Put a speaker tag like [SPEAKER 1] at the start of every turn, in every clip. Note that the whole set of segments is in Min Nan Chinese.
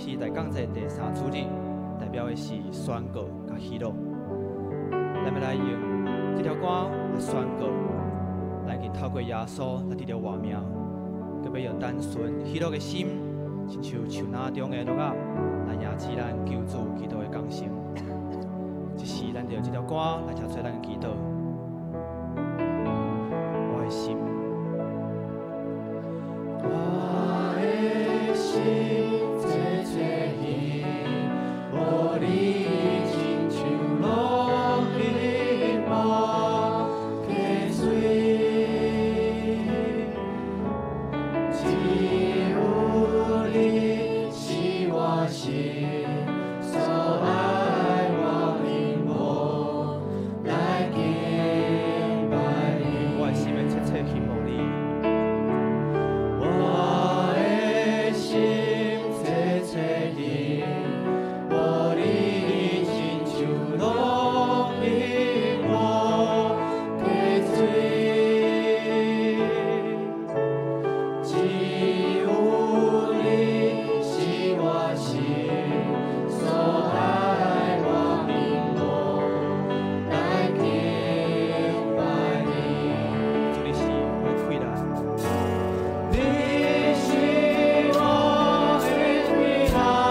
[SPEAKER 1] 是大降節第三主日，代表的是宣告佮喜樂。咱欲來用這條歌來宣告，來去透過耶穌來得著活命，閣欲用單純喜樂的心，親像樹林中的鹿仔，來迎接咱救主基督的降生。這時，咱就用這條歌來成做咱的祈禱。我的心，
[SPEAKER 2] 我的心切切希望你，親像鹿彼望溪水，只有你是我心所愛，我渴慕來敬拜你。
[SPEAKER 1] 我的心會切切希望你，
[SPEAKER 2] 我的心切切希望你，親像鹿彼望溪水，只有你是我心所愛，我渴慕來敬拜你。
[SPEAKER 1] 主你是我的氣力，
[SPEAKER 2] 你是我的氣力燈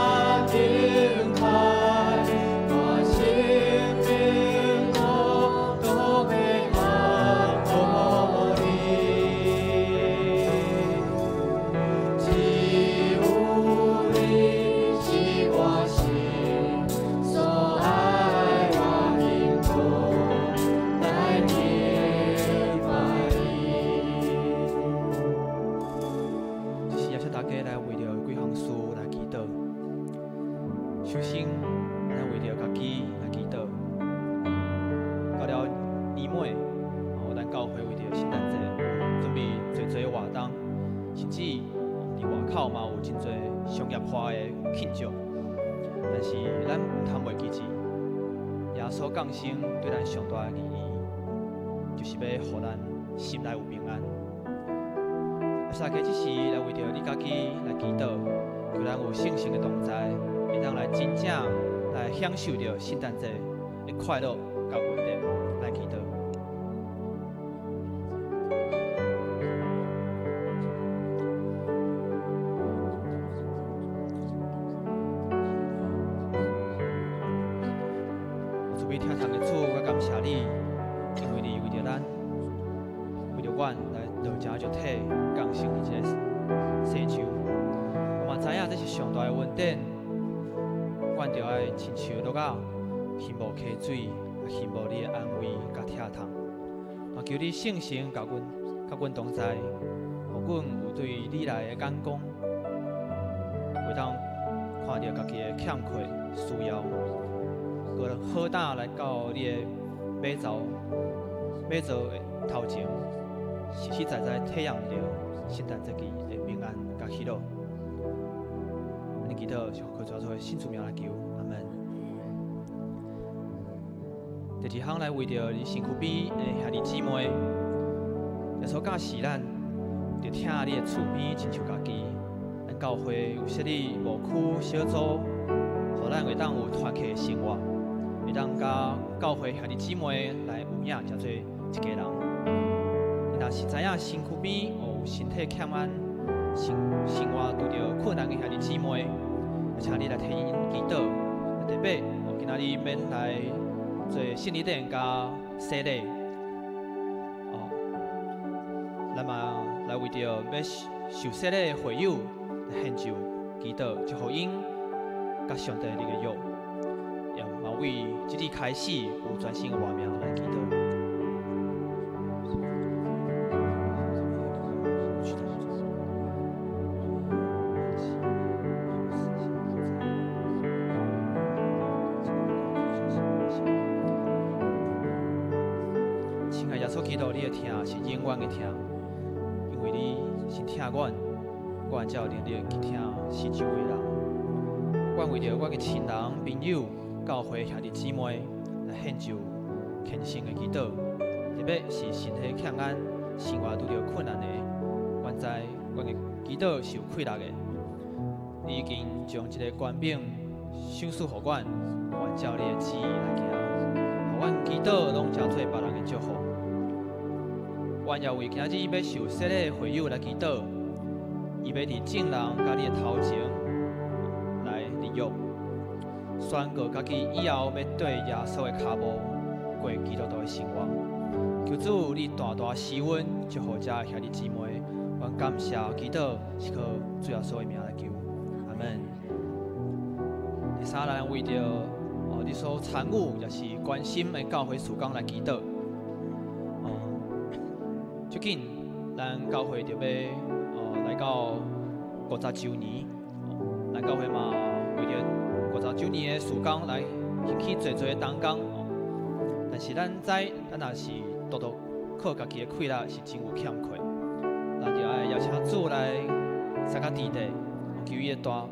[SPEAKER 2] 台，我生命無都欲交予你。只有你是我心所愛，我渴慕來敬拜你。
[SPEAKER 1] 這時邀請大家來為著幾項事來祈禱。首先，咱為著家己來祈禱。到了年尾，哦，咱教會為著聖誕節準備濟濟活動，甚至佇外口嘛有真濟商業化的慶祝。但是咱毋通袂記住，耶穌降生對咱上大的意義，就是欲予咱心內有平安。大家這時來為著你家己來祈禱，求咱有聖神的同在，會當來真正來享受著聖誕節的快樂佮恩典，來祈禱。慈悲疼痛的主，我感謝你，因為你為著咱，為著阮來道成肉體降生佇這個世上。我嘛知影這是上大的恩典，阮著愛親像鹿仔，希望溪水，希望你的安慰佮疼痛。嘛求你聖神佮阮同在，予阮有對你來的眼光，會當看著家己的欠缺需要，閣好膽來到你的馬槽的頭前，實實在在體驗著聖誕節期的平安佮喜樂。按呢祈禱是奉靠主耶穌聖主名來求，阿門。第二項來為著佇身軀邊的兄弟姊妹，耶穌教示咱，著疼你的厝邊親像家己。咱教會有設立牧區小組，予咱會當有團契的生活，會當佮教會兄弟姊妹來有影，成做一家人。你若是知影身軀邊有身體欠安、生活拄著困難的兄弟姊妹，請你來替𪜶祈禱。特別今仔日免來做聖禮典佮洗禮，哦，咱嘛來為著欲受洗禮的會友來獻上祈禱，祝福𪜶佮上帝立個約，也嘛為這日開始有全新的活命來祈禱。親愛耶穌基督，你的疼是永遠的疼，因為你先疼阮，阮才有能力去疼四周圍人。阮為著阮的親人、朋友、教會兄弟姊妹來獻上虔誠的祈禱，特別是身體欠安、生活拄著困難的，阮知阮的祈禱是有氣力的。你已經將這個權柄賞賜予阮，阮照你的旨意來行，予阮祈禱攏成做別人的祝福。阮也為今日欲受洗禮的會友來祈禱，伊欲佇眾人佮你的頭前來立約，宣告家己以後欲綴耶穌的跤步過基督徒的生活。求主你大大施恩，祝福遮兄弟姊妹。阮感謝祈禱，是靠主耶穌的名來求，阿門。第三，咱為著哦你所參與也是關心的教會事工來祈禱。哦，最近咱教會就欲哦來到50週年，咱教會嘛為著50週年的事工來興起濟濟的同工。但是咱知，咱若是獨獨靠家己的氣力是真有欠缺。咱就愛邀請主來參加佇地，求伊的大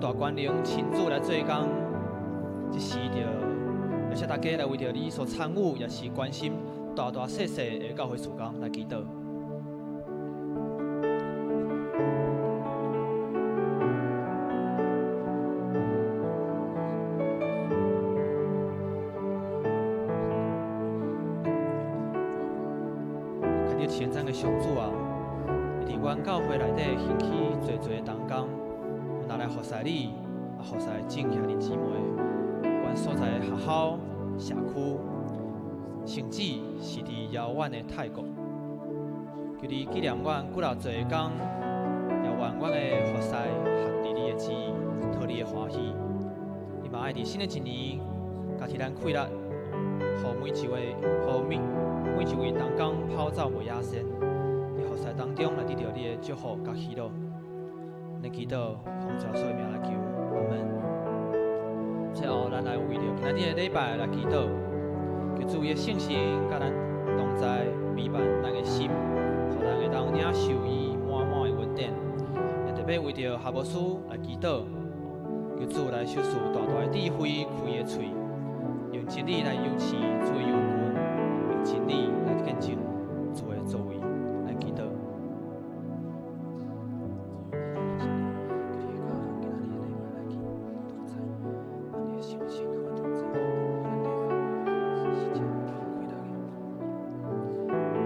[SPEAKER 1] 大權能親自來做工。這時就邀請大家來為著你所參與，也是關心大大細細的教會事工來祈禱。看著全能的上主啊！佇阮教會內底興起濟濟的同工，若來服侍你，啊服侍眾兄弟姊妹。阮所在的學校、社區，甚至是佇遙遠的泰國，求你紀念阮幾若濟工，也願阮的服侍合佇你的旨意，討你的歡喜。你嘛愛佇新的一年，加添咱氣力，予每一位，予每每一位同工跑走袂野仙。服侍當中來得著你的祝福佮喜樂，咱祈禱奉主耶穌的名來求，阿門。最後，咱來為著今仔日的禮拜來祈禱，求主伊的聖神佮咱同在，彌漫咱的心，予咱會當領受伊滿滿的恩典。也特別為著夏牧師來祈禱，求主來賞賜大大的智慧，開的喙，用真理來扶持主的羊群，用真理來見證主的作為。來祈禱。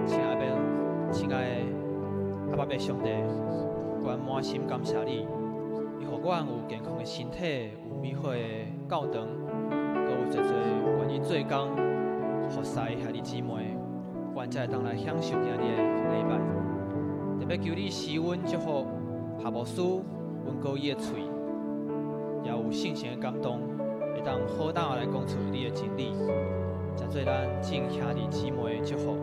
[SPEAKER 1] 親愛的阿爸父上帝，阮滿心感謝你，你予阮有健康的身體，有美好的教堂，閣有濟濟願意做工服侍兄弟姊妹，阮才會當來享受今日的禮拜。特別求你施恩祝福夏牧師，穩固伊的喙，也有聖神的感動，會當好膽來講出你的真理，成做咱眾兄弟姊妹的祝福。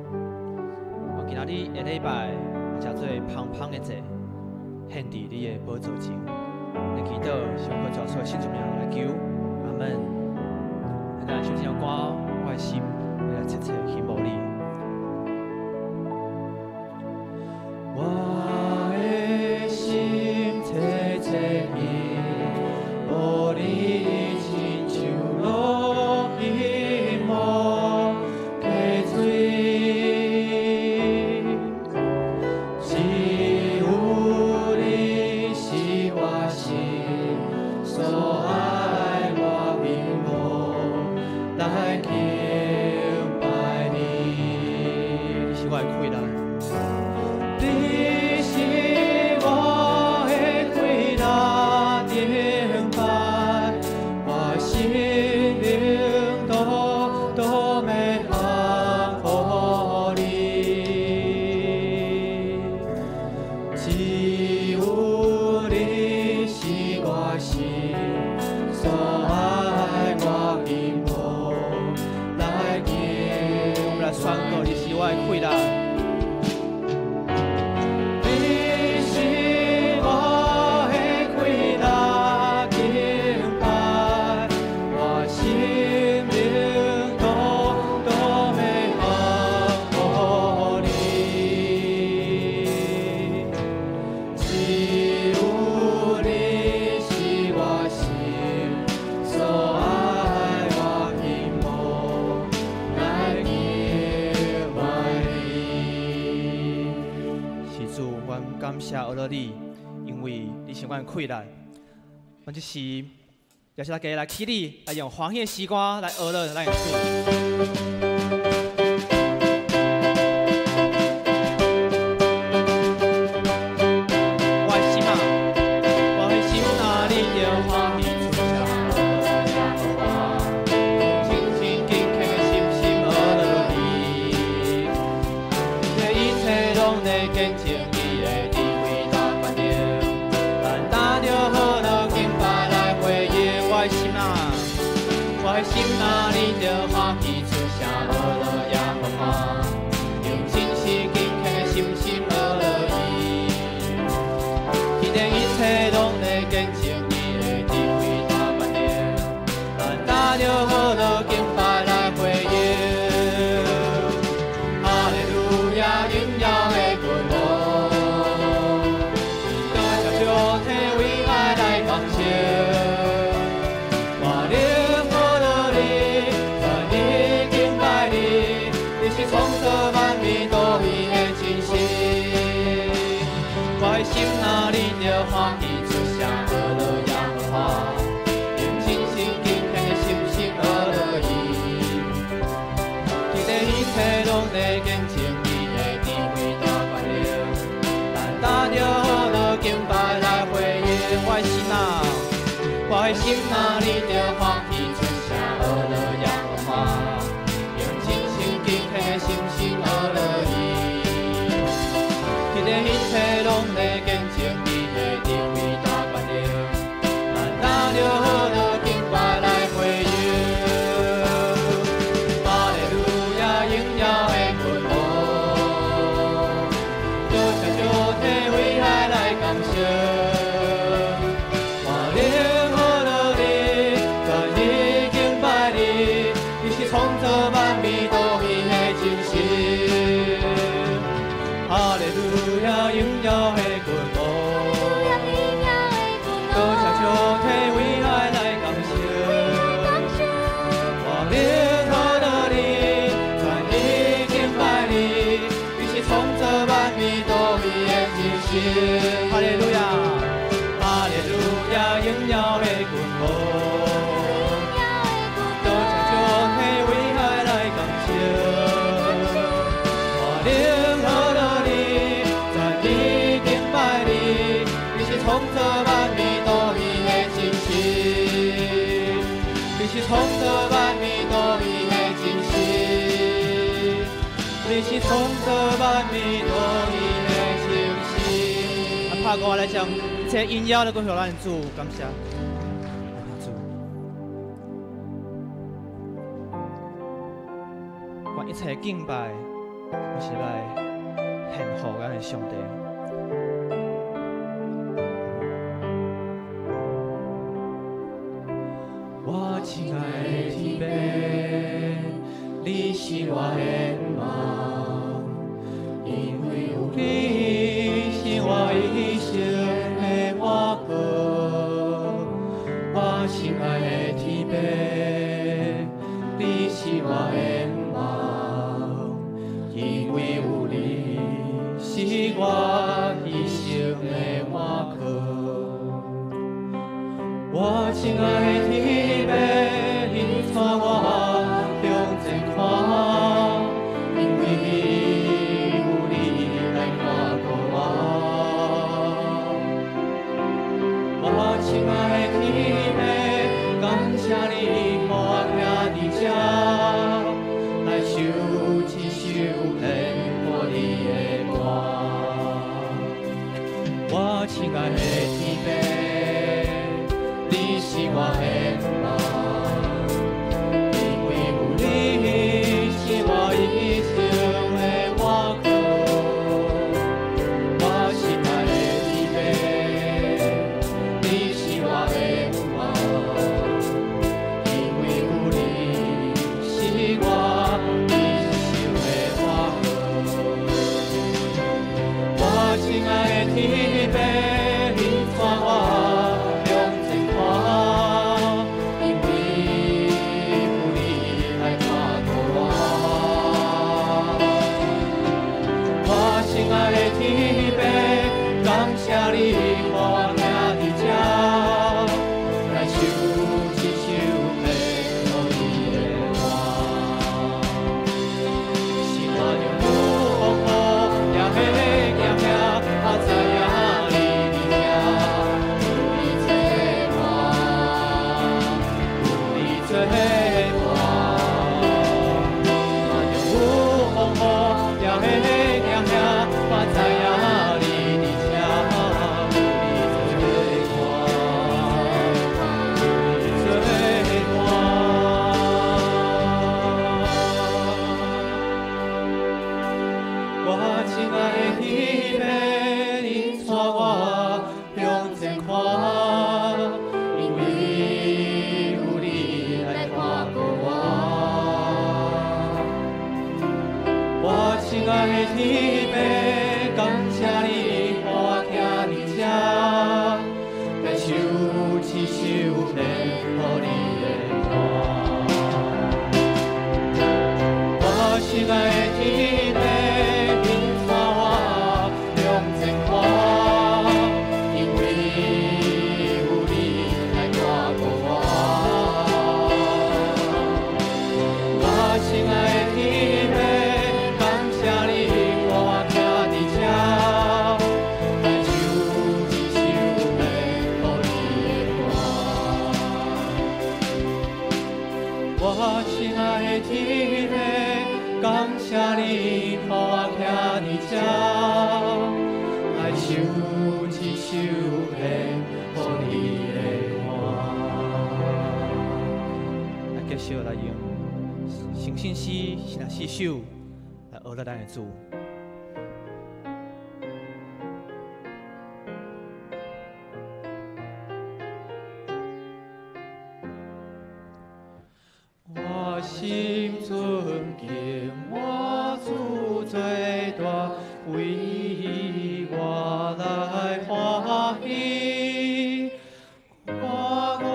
[SPEAKER 1] 我今仔日的禮拜，成做芳芳的祭，獻佇你的寶座前。來祈禱，相靠主耶穌的聖名來求，阿門。咱來唱這首歌，我的心欲來切切欣慕你。
[SPEAKER 2] 我的心切切欣慕你，親像鹿欣慕溪水。只有你是我心所愛，我永無來敬拜你。
[SPEAKER 1] 你是我的氣力。
[SPEAKER 2] 你是我的氣力頂擺，我生命都都欲降予你。只有你是我心所愛，我永無來敬。
[SPEAKER 1] 我們來宣告，你是我的氣力。
[SPEAKER 2] 你是我的氣力敬拜，我生命都都欲降予你。只有你是我心所愛，我永無來敬拜你。
[SPEAKER 1] 是主，阮感謝阿樂你，因為你是阮的氣力。阮這時邀請大家來起立，來用歡喜的詩歌來呵咾咱的主。我的心啊，我的心啊，你著歡喜出聲呵咾耶和華，用誠心敬虔的心心呵咾伊，一切攏咧見證伊的智慧大權能，咱擔著呵咾敬拜來回應。我的心啊，我的心啊，你著歡喜出聲呵咾耶和華，用誠心敬虔的心心呵咾伊。天頂一切攏咧見證伊的智慧大權能，咱擔著呵咾敬拜來回應。哈利路亞，榮耀的君王，多謝上帝為愛來感謝。我靈呵咾你，全力敬拜你，你是創造萬物獨一的真神。我的心啊，你著歡喜出聲呵咾耶和華，用誠心敬虔的心心呵咾伊。天頂一切攏咧見證伊的智慧大權能，咱擔著呵咾敬拜來回應。我的心啊，我的心啊，你著歡喜出聲呵咾耶和華，用誠心敬虔的心心呵咾伊。天頂一切攏咧見證伊的智慧大權能，咱擔著呵咾敬拜來回應。哈利路亞，榮耀的君王，多謝上帝為愛來感謝。我靈呵咾你，全力敬拜你，你是創造萬物獨一的真神。哈利路亞，榮耀的君王，多謝上帝為愛來感謝。我靈呵咾你，全力敬拜你，你是創造萬物獨一的真神。哈利路亞，哈利路亞，榮耀的君王，多謝上帝為愛來感謝。我靈呵咾你，全力敬拜你，你是創造萬物獨一的真神。你是創造萬物獨一的真神。你是創造萬物獨一的真神。啊，拍鼓來將一切榮耀來歸予咱的主，感謝。主，願一切敬拜，攏是來獻予咱的上帝。我親愛的天父，你是我的夢，因為有你是我一生的倚靠。我親愛的天父，你是我的夢，因為有你是我一生的倚靠。我親愛的天父，你帶我向前看，因為有你來看顧我。我親愛的天父，感謝你予我徛佇這，來唱這首獻予你的歌。我親愛的天父，你是我的夢，
[SPEAKER 2] 愛的天父，感謝你予我徛佇這，來唱這首獻予你的歌。我親愛的天父，緊帶我向前看，因為有你來看顧我。我親愛的天父，感謝你予我徛佇這，來唱這首獻予你的歌。我親愛的天父，感謝你予我徛佇這，來唱這首獻予你的歌。
[SPEAKER 1] 來繼續來用誠信詩44首來學咱的主。
[SPEAKER 2] 我心尊敬我主最大，為我來歡喜。我無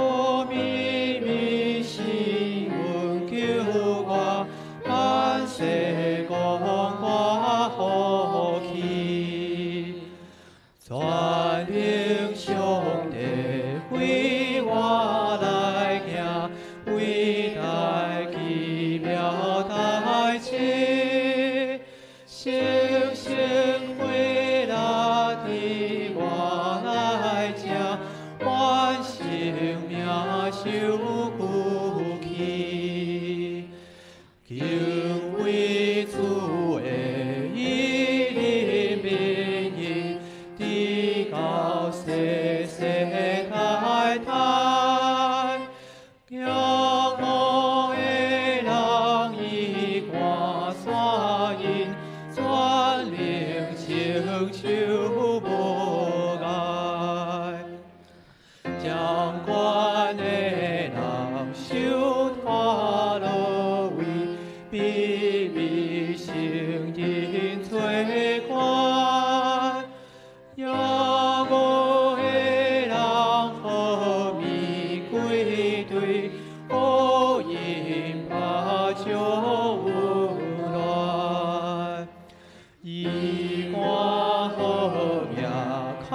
[SPEAKER 2] 秘密是恩救我，萬世講我福氣。全能上帝為我來行，偉大奇妙代誌，星星火力佇我內這，願生命受骨氣。敬畏主的人民，直到世世代代。仰望的人伊看煞因，全能成就無礙。掌權的人受拖落位，卑微承認做官。骄傲的人和物歸隊，予𪜶拍石溫暖。伊看好命，空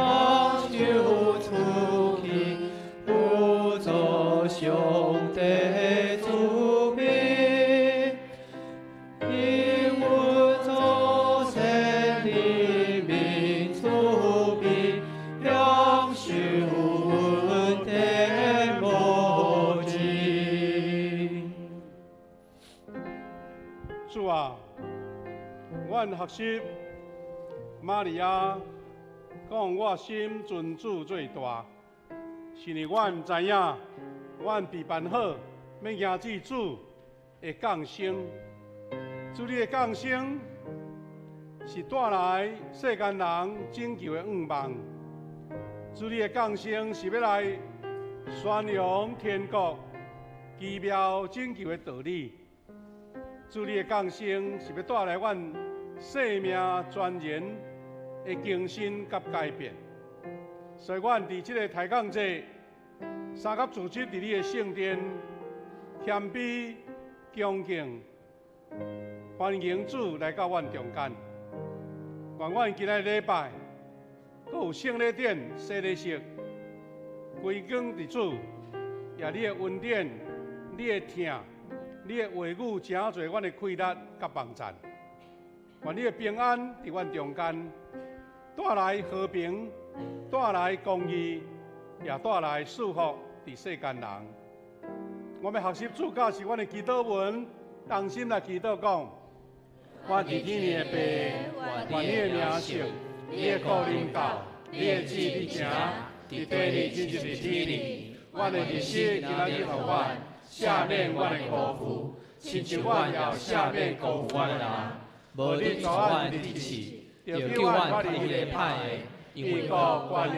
[SPEAKER 2] 手出去，輔佐上帝子民。因阮祖先人民慈悲，享受恩典無盡。
[SPEAKER 3] 主啊，阮學習瑪利亞講我心尊主最大，是因為阮知影，阮備辦好欲迎接主的降生。主你的降生是帶來世間人拯救的願望。主你的降生是欲來宣揚天國奇妙拯救的道理。主你的降生是欲帶來阮生命全然的更新佮改變。所以，阮佇這个抬槓節，三級組織佇你的聖殿，謙卑恭敬，歡迎主來到阮中間。願阮今仔日禮拜，閣有聖禮典、洗禮式，歸功佇主，也你的恩典、你的疼、你的話語，誠濟阮的氣力佮幫贊。願你的平安佇阮中間，帶來和平，帶來公義，也帶來祝福佇世間人。我們學習主教示阮的祈禱文，同心來祈禱講：阮佇天的父，願你的名聖，你的國臨到，你的旨意成，佇地裡親像佇天裡。阮的日食今仔日予阮，赦免阮的辜負，親像阮也赦免辜負阮的人。
[SPEAKER 1] 無你帶阮入試，著救阮脫離彼个歹的，因為國、權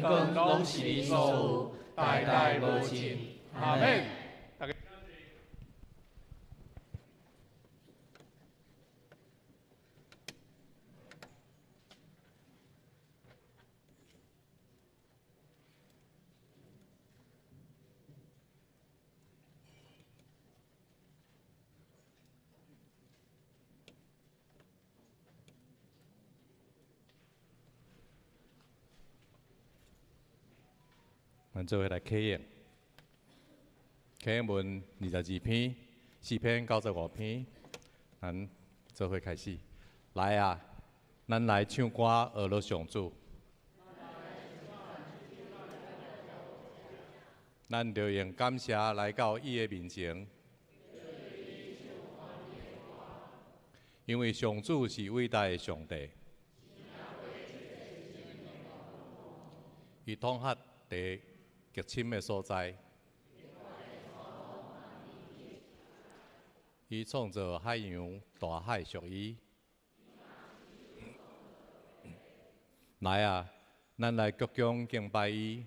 [SPEAKER 1] 能、榮光，攏是你所有，代代無盡。
[SPEAKER 3] 阿們。大家。
[SPEAKER 4] 咱做伙來啟應，啟應文22篇，詩篇95篇，咱做伙開始。來啊，咱來唱歌，學樂上主。咱著用感謝來到伊的面前，因為上主是偉大的上帝，伊統轄地極深的所在，伊創造海洋，大海屬伊。來啊，咱來鞠躬敬拜伊，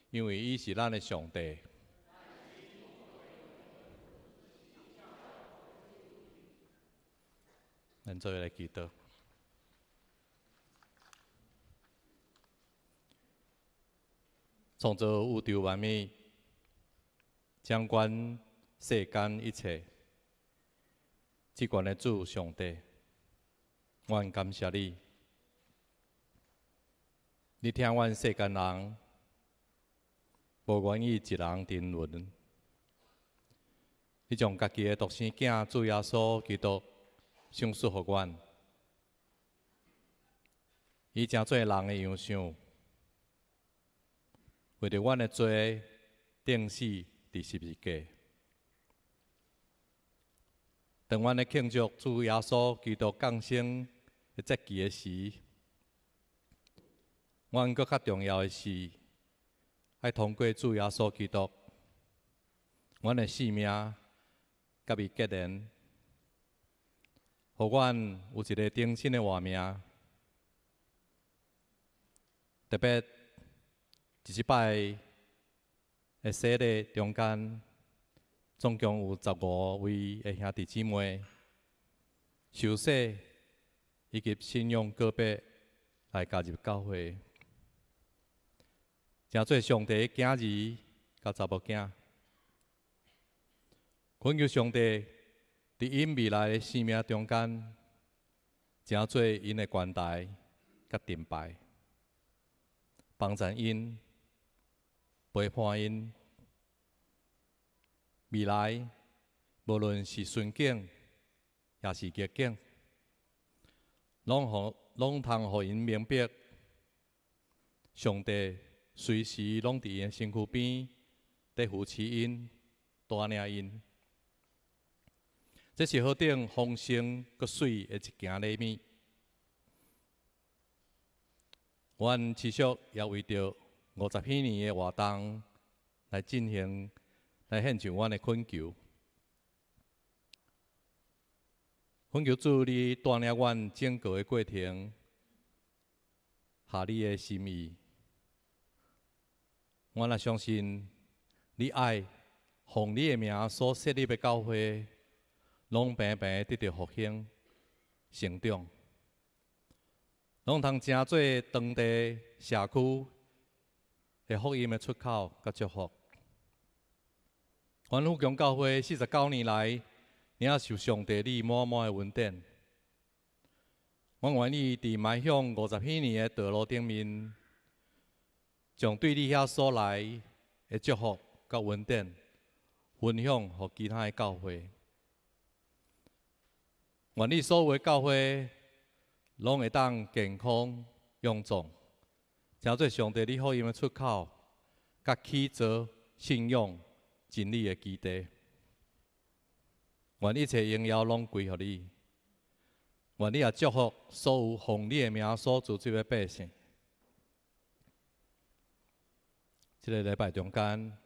[SPEAKER 4] 因為伊是咱的上帝。咱做伙來祈禱。創造宇宙萬物，掌管世間一切，至懸的主上帝，阮感謝你。你疼阮世間人，無願意一人沉淪。你將家己的獨生囝主耶穌基督賞賜予阮，伊成做人的樣相，為著阮的罪，釘死佇十字架。當阮咧慶祝主耶穌基督降生的節期的時，阮閣較重要的是，愛通過主耶穌基督，阮的性命佮伊結連，予阮有一個終身的活命。特別這一擺的洗禮中間，總共有15位的兄弟姊妹受洗以及信仰告白來加入教會，成做上帝的囝兒佮查某囝。懇求上帝佇𪜶未來的生命中間，成做𪜶的關台佮盾牌，幫助𪜶，陪伴𪜶。未來無論是順境，抑是逆境，攏通予𪜶明白，上帝隨時攏佇𪜶的身軀邊，佇扶持𪜶，帶領𪜶。這是何等豐盛閣媠的一件禮物。阮持續也為著50禧年的活動來進行，來獻上阮的懇求。懇求主，你帶領阮整個的過程，合你的心意。阮也相信，你愛奉你的名所設立的教會，攏平平得著復興、成長，攏通成做當地社區的福音的出口佮祝福。阮富強教會49年來，領受上帝你滿滿的恩典。阮願意佇邁向50禧年的道路頂面，將對你遐所來的祝福佮恩典分享予其他的教會。願你所有的教會攏會當健康勇壯，成做上帝你福音的出口，佮起造信仰真理的基地。願一切榮耀攏歸予你。願你也祝福所有奉你的名所組織的百姓。這个禮拜中間，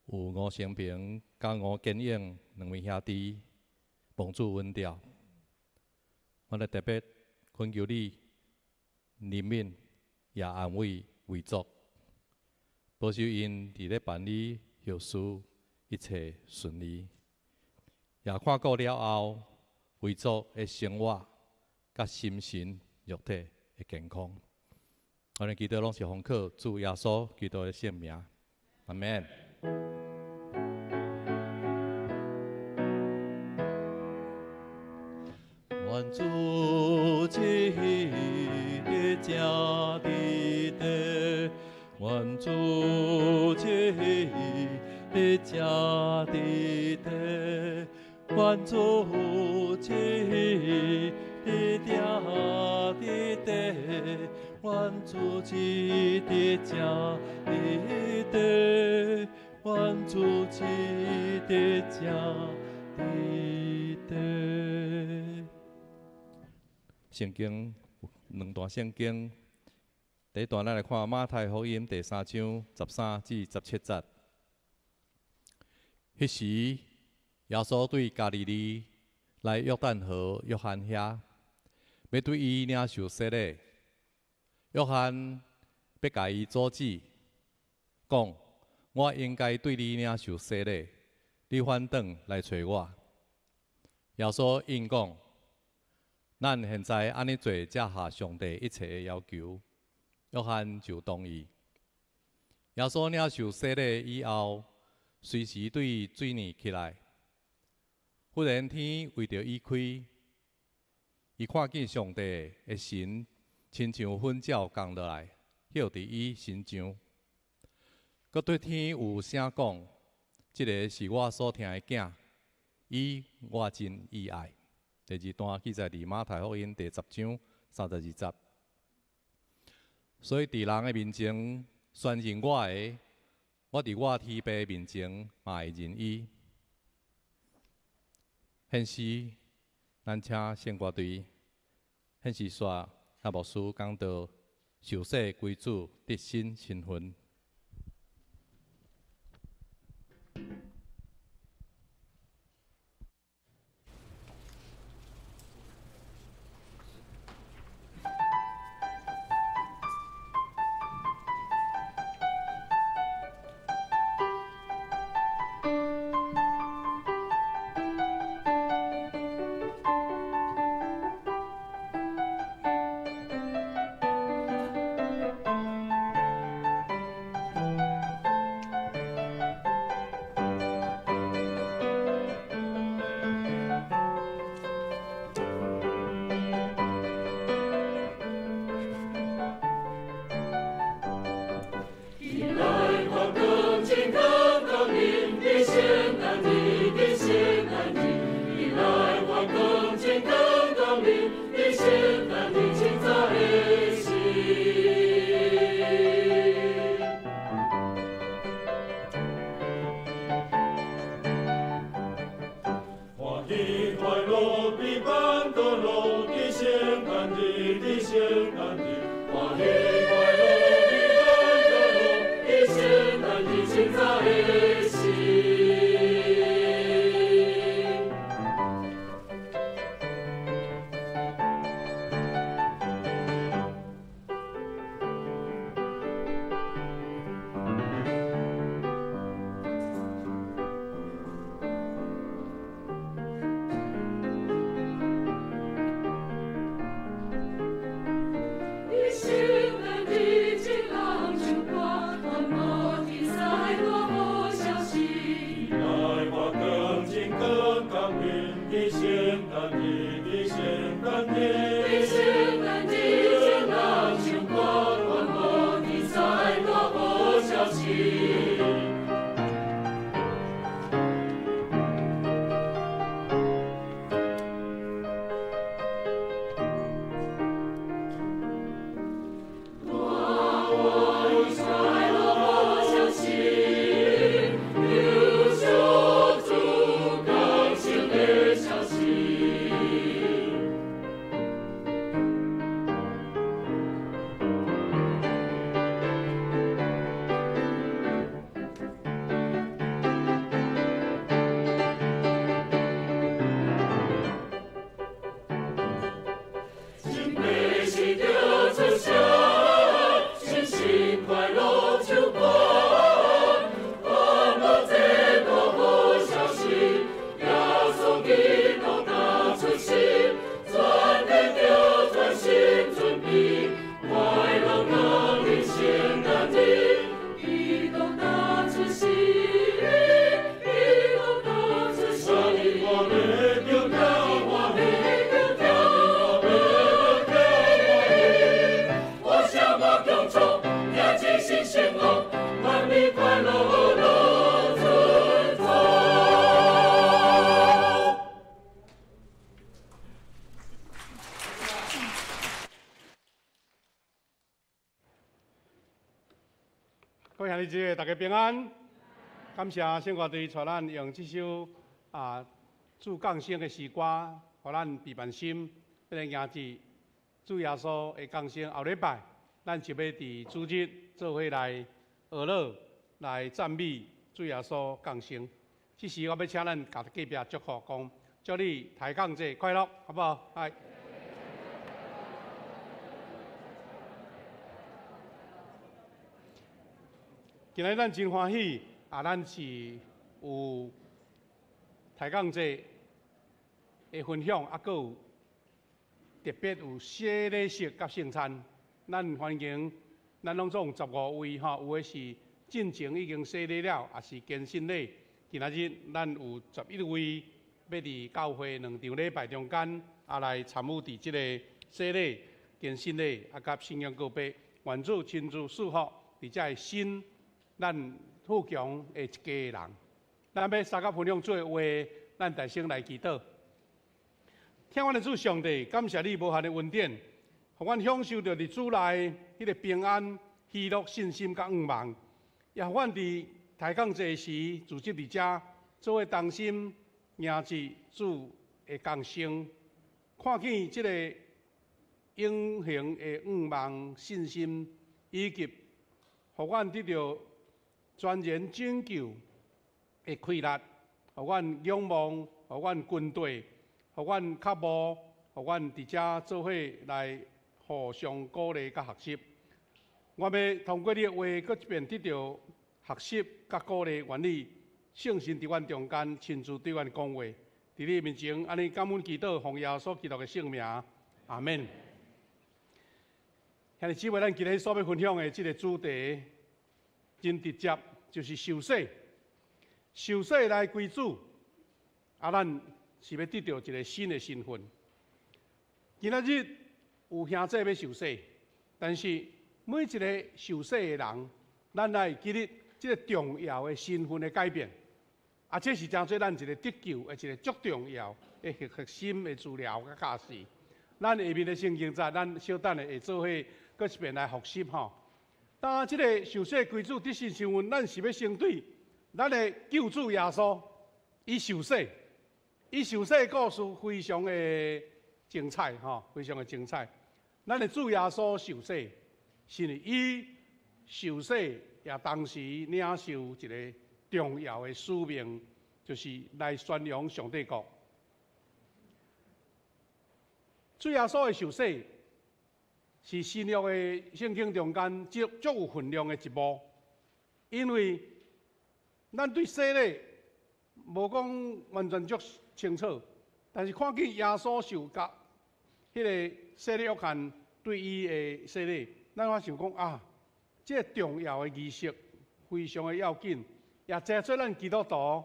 [SPEAKER 4] 有吳成平佮吳建勇兩位兄弟蒙主恩召，我來特別懇求你憐憫也安慰遺族，保守𪜶佇咧辦理後事一切順利，也看顧了後遺族的生活佮心神肉體的健康。我們祈禱攏是奉靠主耶穌基督的聖名，阿們。
[SPEAKER 2] 願
[SPEAKER 4] 愿主旨意正伫地，愿主旨意正伫地，愿主旨意正伫地，愿主旨意正伫地，愿主旨意正伫地。
[SPEAKER 5] 圣经两段圣经，第一段咱来看马太福音第三章13至17节。彼时，耶稣对加利利来约旦河约翰遐，欲对伊领受洗礼。约翰欲共伊阻止，讲：我应该对你领受洗礼，你反转来揣我。耶稣应讲：咱现在按呢做，才合上帝一切的要求。约翰就同意。耶稣领受洗礼以后，随时对水里起来，忽然天为著伊开，伊看见上帝的神亲像粉鸟降落来，歇伫伊身上。阁对天有声讲：这个是我所疼的囝，伊我真喜爱。第二段记载伫马太福音第10章32节。所以伫人的面前宣认我的，我伫我天父面前嘛会认伊。现时，咱请圣歌队献诗煞甲牧师讲道受洗归主得新身份。
[SPEAKER 3] 各位兄弟姊妹，大家平安。感謝聖歌隊帶咱用這首主降生的詩歌，予咱備辦心，來迎接主耶穌的降生。後禮拜，咱就欲佇主日做伙來學樂，來讚美主耶穌降生。這時我欲請咱共隔壁祝福，講祝你抬槓節快樂，好無好？來。今日咱真歡喜，咱是有抬槓節的分享，閣有特別有洗禮式佮聖餐。咱歡迎，咱攏總15位吼，有的是進前已經洗禮了，抑是堅信禮。今仔日咱有11位欲佇教會兩場禮拜中間，來參與佇這个洗禮、堅信禮，佮信仰告白。願主親自賜福佇遮个新咱富強的一家人。咱欲相佮分享主的話，咱大聲來祈禱。疼阮的主上帝，感謝你無限的恩典，予阮享受著佇主內彼个平安、喜樂、信心佮向望，也予阮佇抬槓節時聚集佇遮，做伙同心迎接主的降生，看見這个永恆的向望、信心，以及予阮得著全然拯救的快樂，予阮仰望，予阮軍隊，予阮腳步，予阮佇遮做伙來互相鼓勵佮學習。我欲通過你的話，閣一遍得著學習佮鼓勵，願你聖神佇阮中間親自對阮講話，佇你面前按呢感恩祈禱，奉耶穌基督的聖名，阿們。兄弟姊妹，咱今日所欲分享的這个主題真直接，就是受洗。受洗來歸主，咱是欲得著一个新的身份。今仔日有兄弟欲受洗，但是每一个受洗的人，咱愛記得這个重要的身份的改變。這是成做咱一个得救的一个足重要的核心的資料佮教示。咱下面的聖經節，咱小等下會做伙閣一遍來複習吼。當這个受洗歸主得新身份，咱是欲先對咱的救主耶穌，伊受洗，伊受洗的故事非常的精彩吼，非常的精彩。咱的主耶穌受洗，是因為伊受洗也同時領受一个重要的使命，就是來宣揚上帝國。主耶穌的受洗是新約的聖經中間足足有分量的一幕，因為咱對洗禮無講完全足清楚，但是看見耶穌受佮彼个洗禮約翰對伊的洗禮，咱我想講啊，這个重要的儀式非常的要緊，也成做咱基督徒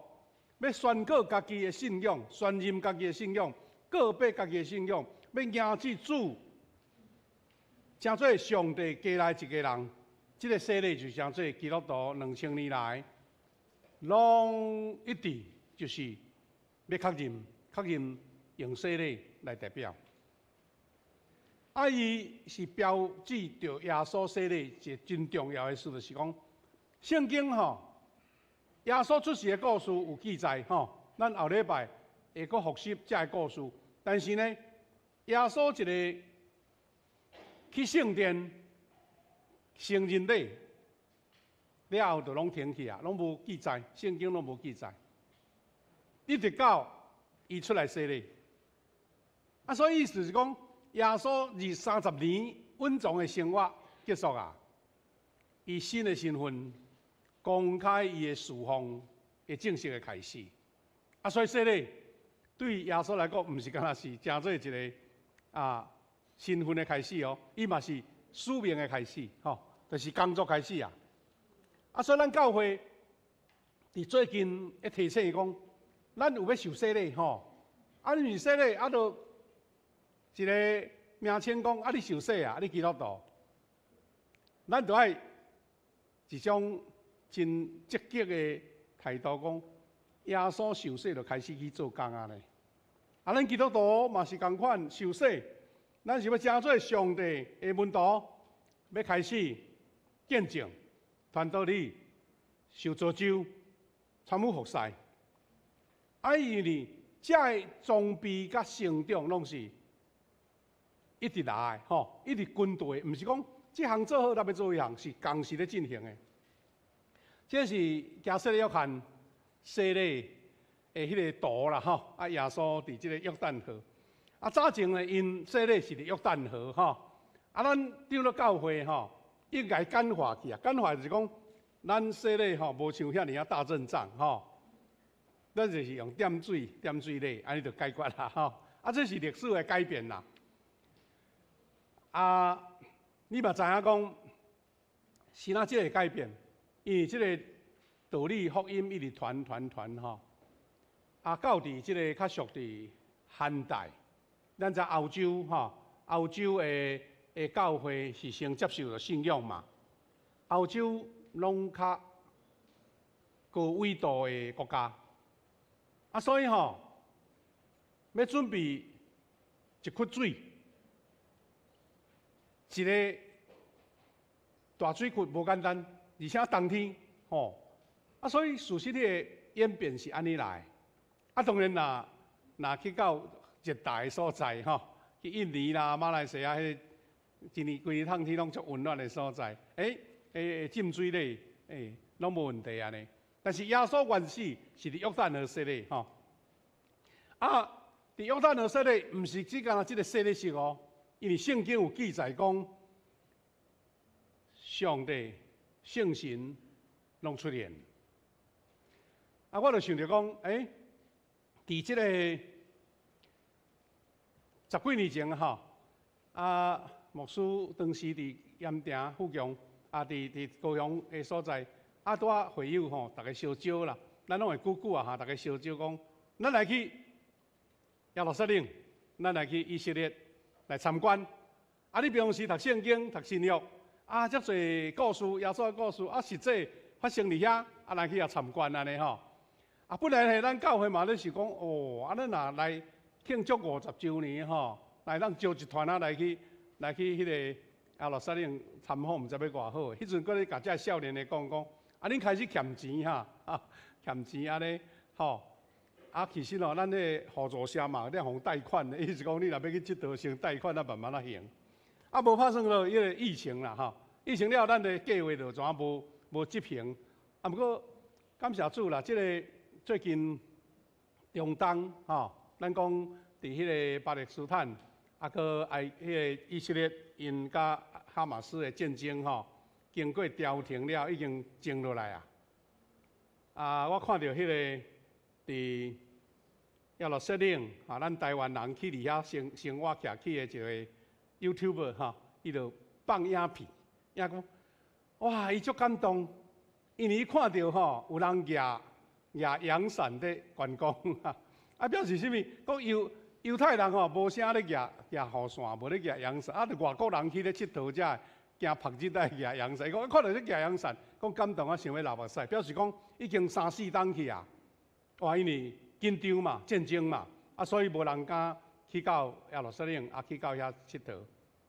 [SPEAKER 3] 欲宣告家己的信仰、宣認家己的信仰、告白家己的信仰，欲迎接主，成做上帝加來一个人，這个洗禮就成做基督徒2000年來，攏一直就是欲確認、確認用洗禮來代表。伊是標誌著耶穌洗禮一個真重要的事，就是講聖經吼，耶穌出世的故事有記載吼，咱後禮拜會閣複習這个故事。但是呢，耶穌一个去聖殿成人禮了後，就攏停去啊，攏無記載，聖經攏無記載。一直到伊出來洗禮，所以意思是講，耶穌20-30年隱藏的生活結束啊，伊新的身份公開伊的侍奉的正式的開始。所以洗禮對耶穌來講，毋是干焦是成做一个身份的開始哦，伊嘛是使命的開始，吼，就是工作開始啊。所以咱教會佇最近會提醒講，咱有欲受洗禮吼，你毋是洗禮，就一个名稱講，你受洗啊，你基督徒，咱就愛一種真積極的態度講，耶穌受洗就開始去做工啊咧。咱基督徒嘛是仝款受洗，咱是欲成做上帝的門徒，欲開始見證傳道理，受造就，參與服侍。啊，因為這个裝備佮成長攏是一直來的吼，一直跟隨，毋是講這項做好，咱欲做彼項，是仝時咧進行的。這是行洗禮約翰洗禮的彼个圖啦吼，啊，耶穌佇這个約旦河。啊，早前呢，𪜶洗禮是佇約旦河吼，啊，咱長老教會吼，應該簡化去啊，簡化就是講，咱洗禮吼，無像遐爾仔大陣仗吼，咱就是用點水點水禮，按呢就解決啦吼。啊，這是歷史的改變啦。啊，你嘛知影講，是哪這个改變？因為這个道理福音一直傳傳傳吼，啊，到佇這个較屬佇漢代，咱知歐洲吼，歐洲的教會是先接受著信仰嘛，歐洲攏較高緯度的國家，啊，所以吼，欲準備一窟水，一个大水窟無簡單，而且冬天吼，啊，所以事實彼個演變是按呢來，啊，當然若若去到熱帶的所在吼，去印尼啦、馬來西亞彼個一年規冬天攏足溫暖的所在，欸，欸，浸水禮，欸，攏無問題按呢。但是耶穌原始是佇約旦河洗禮吼，啊，佇約旦河洗禮，毋是只干焦這个洗禮式哦，因為聖經有記載講，上帝、聖神攏出現。啊，我就想著講，欸，佇這個十幾年前吼，啊，牧師當時佇鹽埕富強，啊，佇高雄的所在，啊，拄仔會友吼，逐家相招啦，咱攏會久久啊，哈，逐家相招講，咱來去耶路撒冷，咱來去以色列來參觀。啊，你平常時讀聖經、讀新約，啊，遮濟故事，耶穌的故事，啊，實際發生佇遐，啊，來去遐參觀按呢吼。啊，本來嘿，咱教會嘛咧想講，哦，啊，咱若來慶祝50週年吼，來咱招一團仔來去，來去彼个耶路撒冷參訪，毋知欲偌好。彼陣閣咧共遮少年的講講，啊，恁開始欠錢哈，啊，欠錢按呢，吼。啊，其實哦，咱彼个互助社嘛，咧予貸款的，意思講你若欲去𨑨迌，先貸款啊，慢慢仔還。啊，無拍算囉，彼个疫情啦，吼，疫情了，咱的計劃就怎無無執行。啊，毋過感謝主啦，這个最近中東吼，咱講佇彼个巴勒斯坦，啊，閣愛彼个以色列𪜶佮哈馬斯的戰爭吼，經過調停了，已經靜落來啊。啊，我看著彼个佇耶路撒冷，啊，咱台灣人去佇遐生生活徛起的一个 YouTuber 吼，伊就放影片，影講，哇，伊足感動，因為伊看著吼有人舉舉陽傘佇觀光，啊，表示啥物？講猶猶太人吼無啥咧舉舉雨傘，無咧舉陽傘，啊，著外國人去咧𨑨迌才會驚曝日愛舉陽傘。伊講看著咧舉陽傘，講感動啊，想欲流目屎，表示講已經三四冬去啊。哇，因為緊張嘛，戰爭嘛，啊，所以無人敢去到耶路撒冷，啊，去到遐𨑨迌。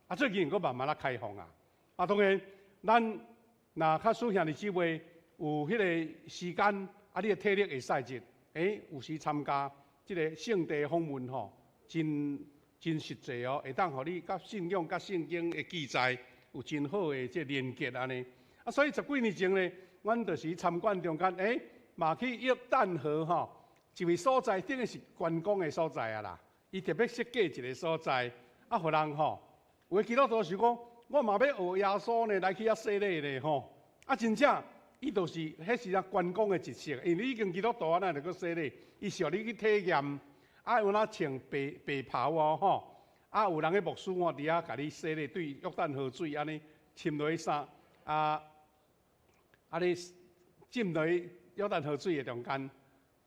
[SPEAKER 3] 啊，最近閣慢慢仔開放啊。啊，當然，咱若假使兄弟姊妹有彼個時間，啊，你的體力會使者，欸，有時參加這个聖地訪問吼，真真實際哦，會當予你佮信仰、佮聖經的記載有真好的這連結按呢。啊，所以十幾年前呢，阮就是參觀中間，欸，嘛去約旦河吼，一个所在，等於是觀光的所在啊啦。伊特別設計一个所在，啊，予人吼，有的基督徒想講，我嘛欲學耶穌呢，來去遐洗禮咧吼。啊，真正，伊就是彼時陣觀光的一色，因為你已經基督徒啊，哪會閣洗禮？伊是予你去體驗，啊，有哪穿白白袍哦吼，啊，有人个牧師吼佇遐共你洗禮，對約旦河水按呢浸落去衫，啊，啊你浸落去約旦河水的中間，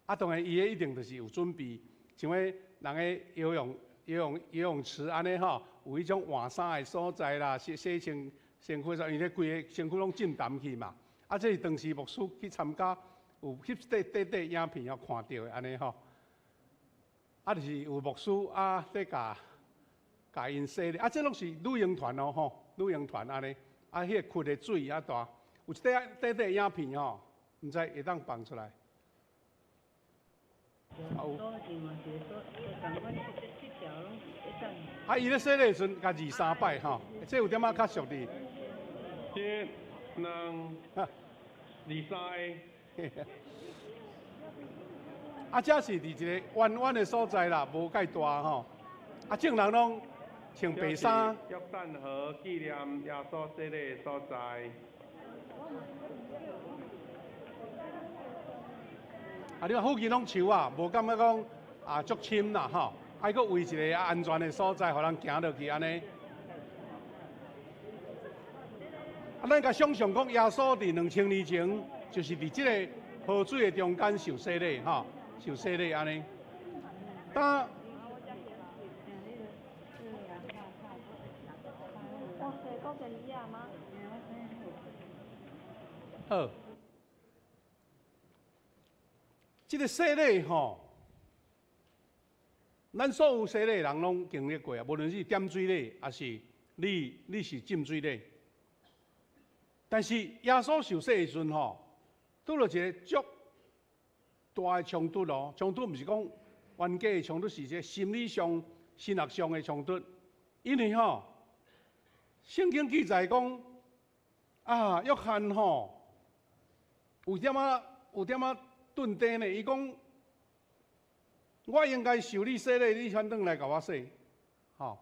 [SPEAKER 3] 啊，當然伊彼一定就是有準備，像彼人个游泳、游泳、游泳池按呢吼，有彼種換衫的所在啦，洗洗身身軀，因為規个身軀攏浸澹去嘛。啊，這是當時牧師去參加，有翕短短短影片，有看著的按呢吼。啊，就是有牧師啊，佇共共𪜶洗禮，啊，這攏是旅行團哦吼，旅行團按呢，啊，彼个窟的水遐大，有一塊短短影片吼，毋知會當放出來。有。啊，伊咧洗禮的時陣，共二三擺吼，這有點仔較熟的。
[SPEAKER 6] 一、兩、二、三個。
[SPEAKER 3] 啊，這是佇一個彎彎的所在啦，無蓋大吼。啊，眾人攏穿白衫。
[SPEAKER 6] 約旦河紀念耶穌洗禮的所在。
[SPEAKER 3] 啊，你看附近攏樹啊，無感覺講啊足深啦吼，愛閣圍一個安全的所在，予人行落去按呢。啊，咱共想像講，耶穌佇2000年前，就是佇這个河水的中間受洗禮吼，受洗禮按呢。當好。這个洗禮吼，咱所有洗禮的人攏經歷過啊，無論是點水禮，抑是你是浸水禮。但是耶穌受洗的時陣吼，拄著一个足大的衝突哦，衝突毋是講冤家的衝突，是一個心理上、神學上的衝突。因為吼，聖經記載講啊，約翰吼有點仔頓地呢，伊講我應該受你洗禮，你反轉來共我洗，吼，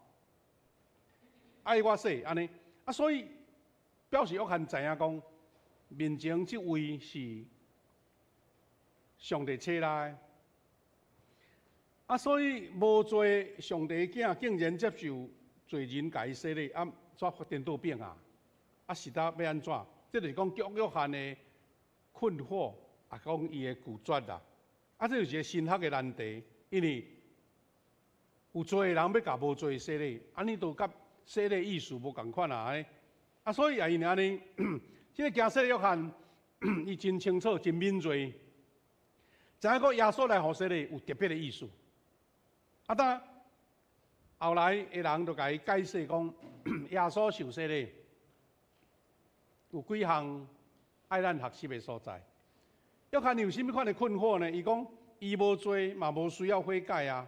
[SPEAKER 3] 愛我洗按呢，啊，所以表示約翰知影講，面前這位是上帝差來的，啊，所以無罪上帝囝竟然接受罪人共伊洗禮，啊，怎顛倒變啊？啊，實在欲按怎？這就是講約翰的困惑，啊，講伊的拒絕啦。啊，這就是一個神學的難題，因為有罪的人欲共無罪的洗禮，按呢就佮洗禮意思無仝款啊！啊，所以也因為按呢，這个行洗禮約翰，伊真清楚、真敏銳，知影講耶穌來予洗禮有特別的意思。啊，當後來的人就共伊解釋講，耶穌受洗禮有幾項愛咱學習的所在。約翰有啥物款的困惑呢？伊講伊無罪嘛，無需要悔改啊。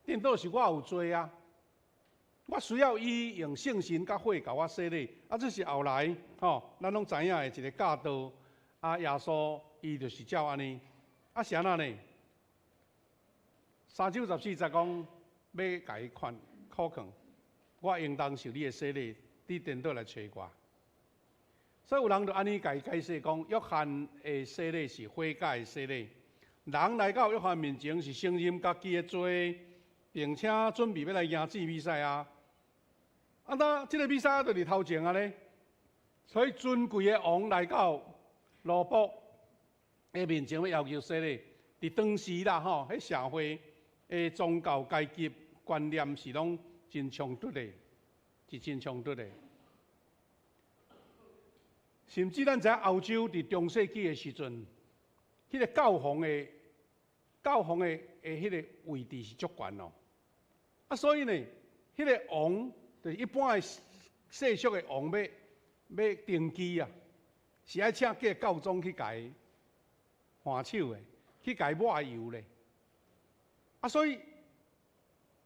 [SPEAKER 3] 顛倒是我有罪啊，我需要伊用聖神佮火共我洗禮。啊，這是後來吼，咱攏知影的一個教導。啊，耶穌伊就是照按呢。啊，是按怎呢？三章14節講，欲共伊勸苦勸，我應當受你的洗禮，你顛倒來揣我。所以有人就按呢共伊解釋講，約翰的洗禮是悔改的洗禮。人來到約翰面前是承認家己的罪，並且準備欲來迎接彌賽亞。啊，那這个彌賽亞就佇頭前啊咧，所以尊貴的王來到奴僕的面前欲要求洗禮。佇當時啦吼，彼社會的宗教階級觀念是攏真衝突的，是真衝突的。甚至咱知影歐洲佇中世紀的時陣，彼个教皇的彼个位置是足懸哦。啊，所以呢，彼个王就是一般的世俗的王欲欲登基啊，是愛請個教宗去共伊換手的，去共伊抹油咧。啊，所以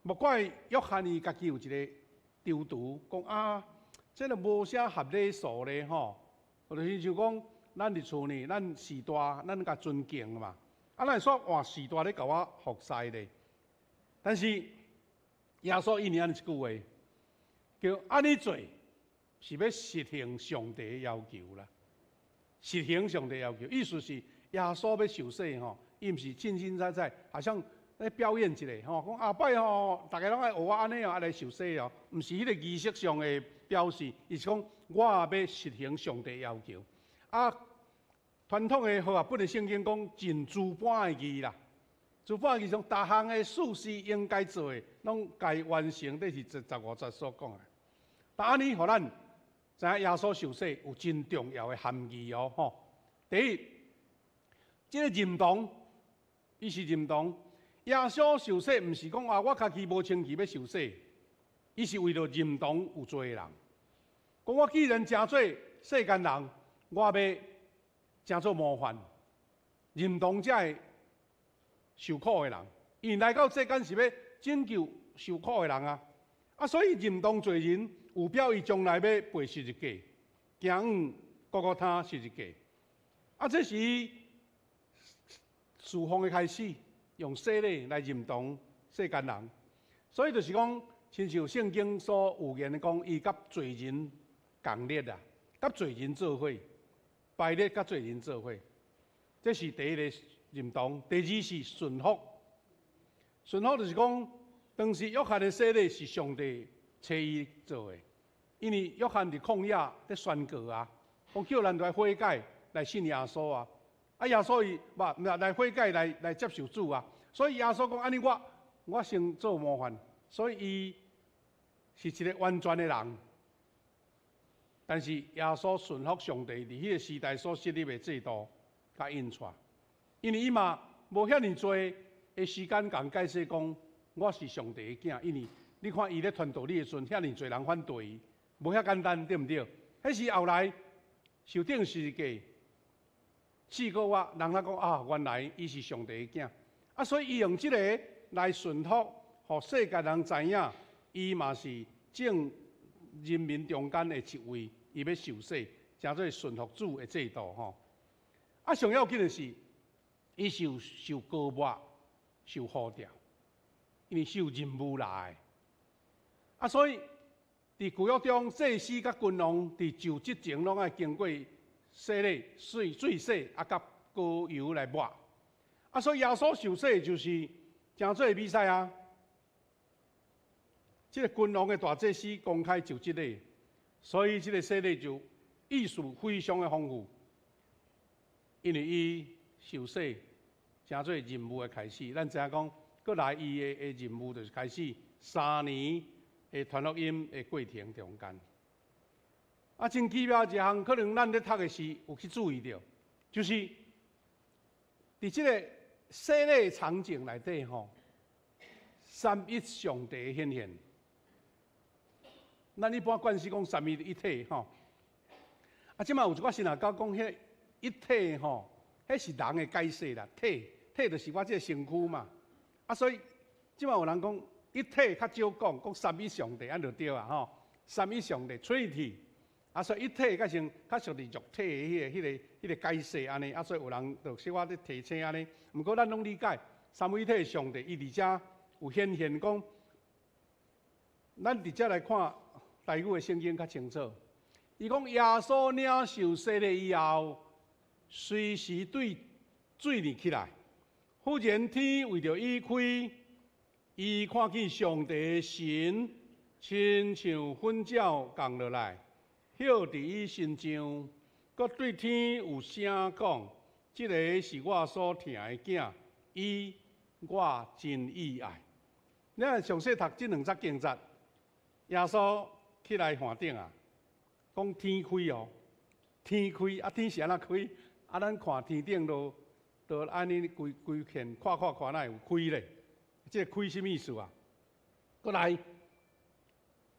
[SPEAKER 3] 莫怪約翰伊家己有一个躊躇，講啊，這个無啥合禮數咧吼。就是就講，咱佇厝呢，咱序大，咱共尊敬嘛。啊，咱會煞換序大咧，共我服侍咧。但是耶穌應按呢一句話，叫按呢做，是欲實行上帝的要求啦。實行上帝要求，意思是耶穌欲受洗吼，伊毋是凊凊彩彩，好像咧表演一下吼，講後擺吼，逐家攏愛學我按呢哦，來受洗哦，毋是彼个儀式上的表示，伊是講我欲實行上帝要求。啊，傳統的和合本的聖經講盡諸般的義啦，諸般的義從逐項的事是應該做的，攏該完成。這是15節所講的。但按呢，予咱知影耶穌受洗有真重要的含義哦，吼。第一，這个認同，伊是認同耶穌受洗，毋是講啊，我家己無清氣欲受洗，伊是為著認同有罪的人。講我既然成做世間人，我欲成做模範，認同這个受苦的人，因為來到世間是欲拯救受苦的人啊！啊，所以認同罪人，有表伊將來欲背十字架，行往各各他十字架。啊，這是伊事奉的開始，用洗禮來認同世間人。所以就是講，親像聖經所預言的講，伊佮罪人仝列啊，佮罪人做伙，排列佮罪人做伙。這是第一个認同，第二是順服。順服就是講，當時約翰的洗禮是上帝差伊做的，因為約翰佇曠野咧宣告啊，講叫人來悔改，來信耶穌啊。啊，耶穌伊無來悔改來接受主啊。所以耶穌講按呢，我先做模範，所以伊是一个完全的人。但是耶穌順服上帝佇彼个時代所設立的制度佮印帶，因為伊嘛無遐爾濟的時間共解釋講我是上帝的囝，因為你看伊咧傳道理的時陣，遐爾濟人反對伊，無遐簡單，對毋對？彼是後來受釘十字架4個月，人才講啊，原來伊是上帝的囝，啊，所以伊用這个來順服，予世界人知影，伊嘛是眾人民中間的一位，伊欲受洗，成做順服主的制度吼。啊，上要緊的是，伊受膏抹、受呼召，因為是有任務來的。啊，所以佇舊約中，祭司佮君王佇就職前攏愛經過洗禮、水洗，啊，佮膏油來抹。啊，所以耶穌受洗就是成做彌賽亞。這个君王的大祭司公開就職禮，所以這个洗禮就意思非常的豐富，因為伊受洗成做任務的開始。咱知影講，閣來伊的任務就是開始3年的傳福音的過程中間。啊，真奇妙一項，可能咱咧讀的時有去注意著，就是佇這个洗禮場景內底吼，三一上帝顯現。咱一般慣勢講三位一體吼，啊，這擺有一寡神學家講，彼一體吼，彼是人的解釋啦，體體就是我這个身軀嘛，啊，所以這擺有人講一體較少講，講三一上帝按就對啊吼，三一上帝 Trinity，啊，所以一體較像較屬於肉體的彼个解釋按呢，啊，所以有人就小可咧提醒按呢，毋過咱攏理解三位一體上帝伊佇遮有顯現講，咱佇遮來看。台語的聖經較清楚，伊講耶穌領受洗禮以後，隨時對水裡起來，忽然天為著伊開，伊看見上帝的神親像糞鳥降落來，歇佇伊身上，閣對天有聲講：這个是我所疼的囝，伊我真喜愛。你若詳細讀這兩節經節，耶穌起來岸頂啊，講天開哦，天開啊，天是按怎開？啊，咱看天頂都都按呢規規片看看看，哪會有開咧？這个開啥物意思啊？閣來，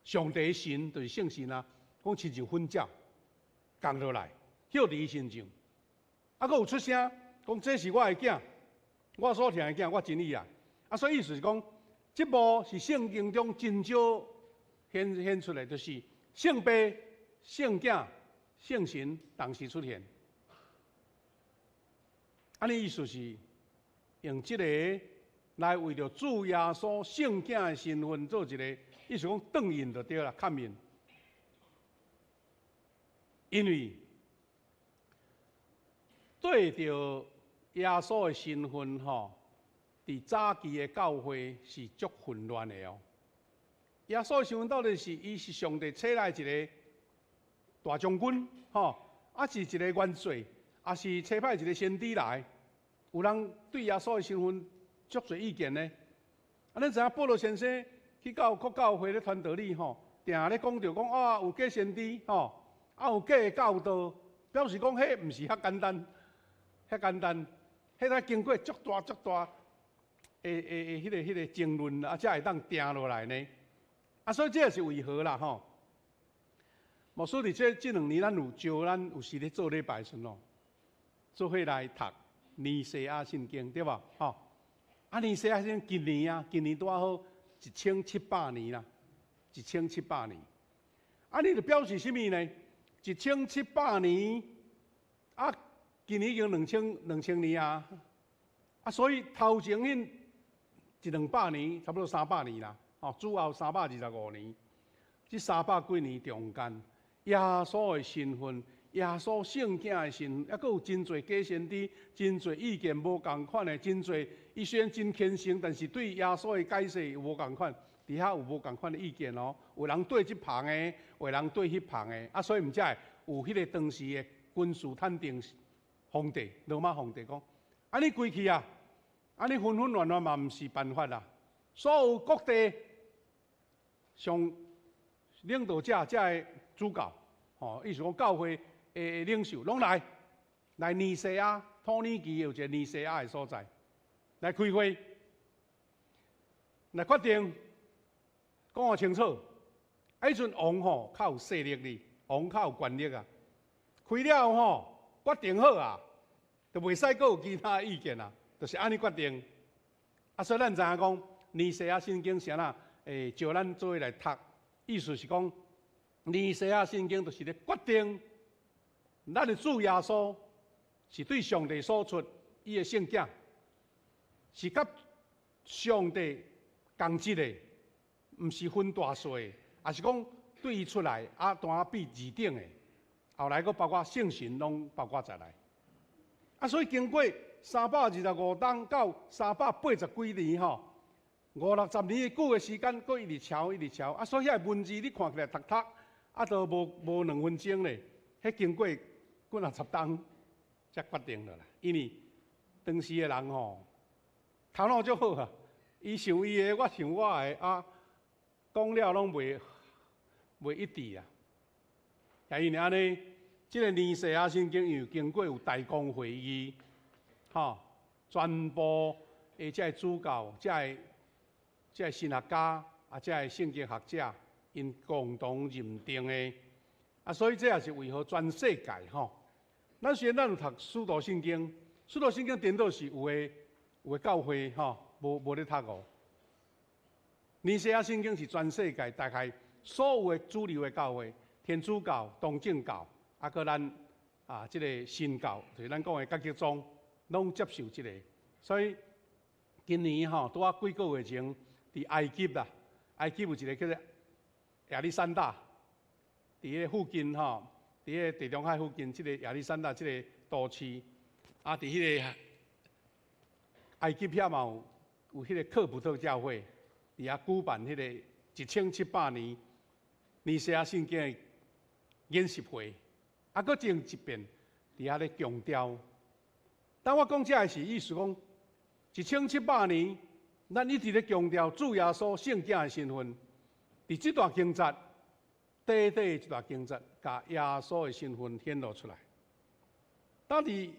[SPEAKER 3] 上帝神就是聖神啊，講親像糞鳥降落來，歇佇伊身上，啊，閣有出聲講這是我的囝，我所疼的囝，我真喜愛。啊，所以意思是講，這幕是聖經中真少顯出來，就是聖父、聖囝、聖神同時出現。按呢意思是用這个來為著主耶穌聖囝的身份做一个，意思講轉印就對啦，確認。因為對著耶穌的身份吼，佇早期的教會是足混亂的哦。耶穌的身份到底是伊是上帝差來一个大將軍，吼，抑是一个元帥，抑是差派一个先知來？有人對耶穌的身份足濟意見呢。啊，咱知影保羅先生去到各教會咧傳道理吼，定咧講著講啊，有假先知吼，啊有假的教導，表示講彼毋是遐簡單，遐簡單，彼得經過足大足大的彼个爭論啊，才會當定落來呢。啊，所以這是為何啦吼？牧师伫这2年，咱有招咱有时咧做礼拜时阵哦，做伙来读尼西亚信经，对无？吼，啊，尼西亚信经今年啊，今年拄好1700年啦，一千七百年。啊，你就表示啥物呢？一千七百年，啊，今年已经2000年啊，啊，所以头前彼一两百年，差不多三百年啦，哦，主后325年，這三百幾年中間，耶穌的身份，耶穌聖子的身份，猶閣有真濟假先知，真濟意見無仝款的，真濟伊雖然真虔誠，但是對耶穌的解釋有無仝款，佇遐有無仝款的意見哦。有人對這旁的，有人對彼旁的，啊，所以毋才會有彼個當時的君士坦丁皇帝，羅馬皇帝講，按呢規氣啊，按呢紛紛亂亂嘛，毋是辦法啦。所有各地上領導者，這个主教，吼，意思講教會的領袖，攏來來尼西亞，土耳其有一個尼西亞的所在，來開會，來決定，講予清楚。啊，彼陣王吼較有勢力哩，王較有權力啊。開了吼，決定好啊，就袂使閣有其他意見啊，就是按呢決定。啊，所以咱知影講，尼西亞信經啥啦？招咱做伙來讀，意思是講，尼西亞信經就是咧決定，咱的主耶穌是對上帝所出伊的聖子，是佮上帝仝質的，毋是分大細的，也是講對伊出來啊，單比二等的，後來閣包括聖神攏包括在內。啊，所以經過325冬到380幾年吼，五六十年的久的時間，閣一直抄一直抄。啊，所以遐文字你看起來讀讀，啊，都無2分鐘咧。彼經過幾若十冬才決定落來，因為當時的人吼，頭腦足好啊，伊想伊的，我想我的，啊，講了攏袂一致啊。也因為按呢，這个尼西亞信經因為經過有大公會議，吼，全部的這个主教、這个神學家啊，這个聖經學者，𪜶共同認定的。啊，所以這也是為何全世界吼，咱雖然咱有讀使徒信經，使徒信經顛倒是有的教會吼，無咧讀哦。尼西亞信經是全世界大概所有的主流的教會，天主教、東正教，啊，閣咱啊，這个新教，就是咱講的覺激宗，攏接受這个。所以今年吼，拄仔幾個月前，佇埃及啦，埃及有一個叫做亞歷山大，佇彼個附近吼，佇彼個地中海附近，這个亞歷山大這个都市，啊，佇彼个埃及遐嘛有彼個科普特教會，佇遐舉辦彼個1700年尼西亞信經的研習會，啊，閣前一遍佇遐咧強調。當我講這个是意思講，1700年，咱一直咧強調主耶穌聖子的身份。佇這段經節，短短一段經節，共耶穌的身份顯露出來。當佇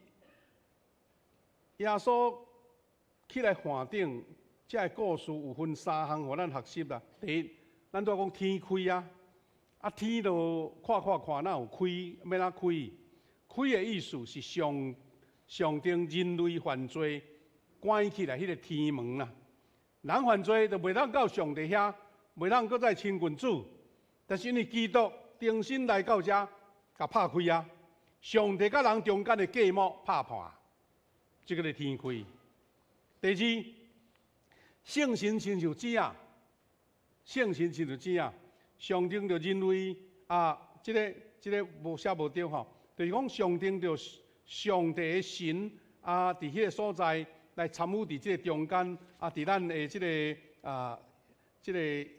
[SPEAKER 3] 耶穌起來梵頂，這个故事有分三項，予咱學習啦。第一，咱拄仔講天開啊，啊天都看看看，哪有開？欲按怎開？開的意思是象徵人類犯罪關起來彼个天門啦。人犯罪就袂當到上帝遐，袂當閣再親近主。但是因為基督重新來到遮，共拍開啊！上帝佮人中間的隔膜拍破，這个是天開。第二，聖神親像子啊，聖神親像子啊，象徵著人類啊，這个無寫無對吼，就是講象徵著上帝的神啊，佇彼个所在來參與佇這个中間啊，佇咱的這个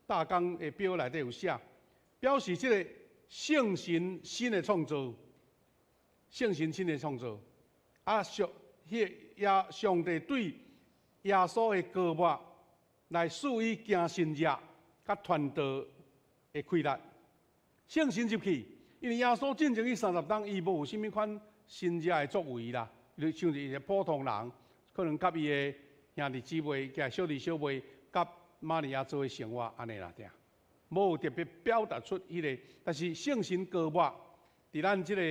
[SPEAKER 3] 大綱的表內底有寫，表示這个聖神新的創造，聖神新的創造，啊上彼个耶上帝對耶穌的膏抹來賜予行神蹟佮傳道的氣力。聖神入去，因為耶穌進前彼30冬，伊無有啥物款神蹟的作為啦，就像是一個普通人，可能佮伊的兄弟姊妹、佮小弟小妹、佮瑪利亞做伙生活按呢啦，對。無特別表達出彼個，但是聖神膏抹佇咱這个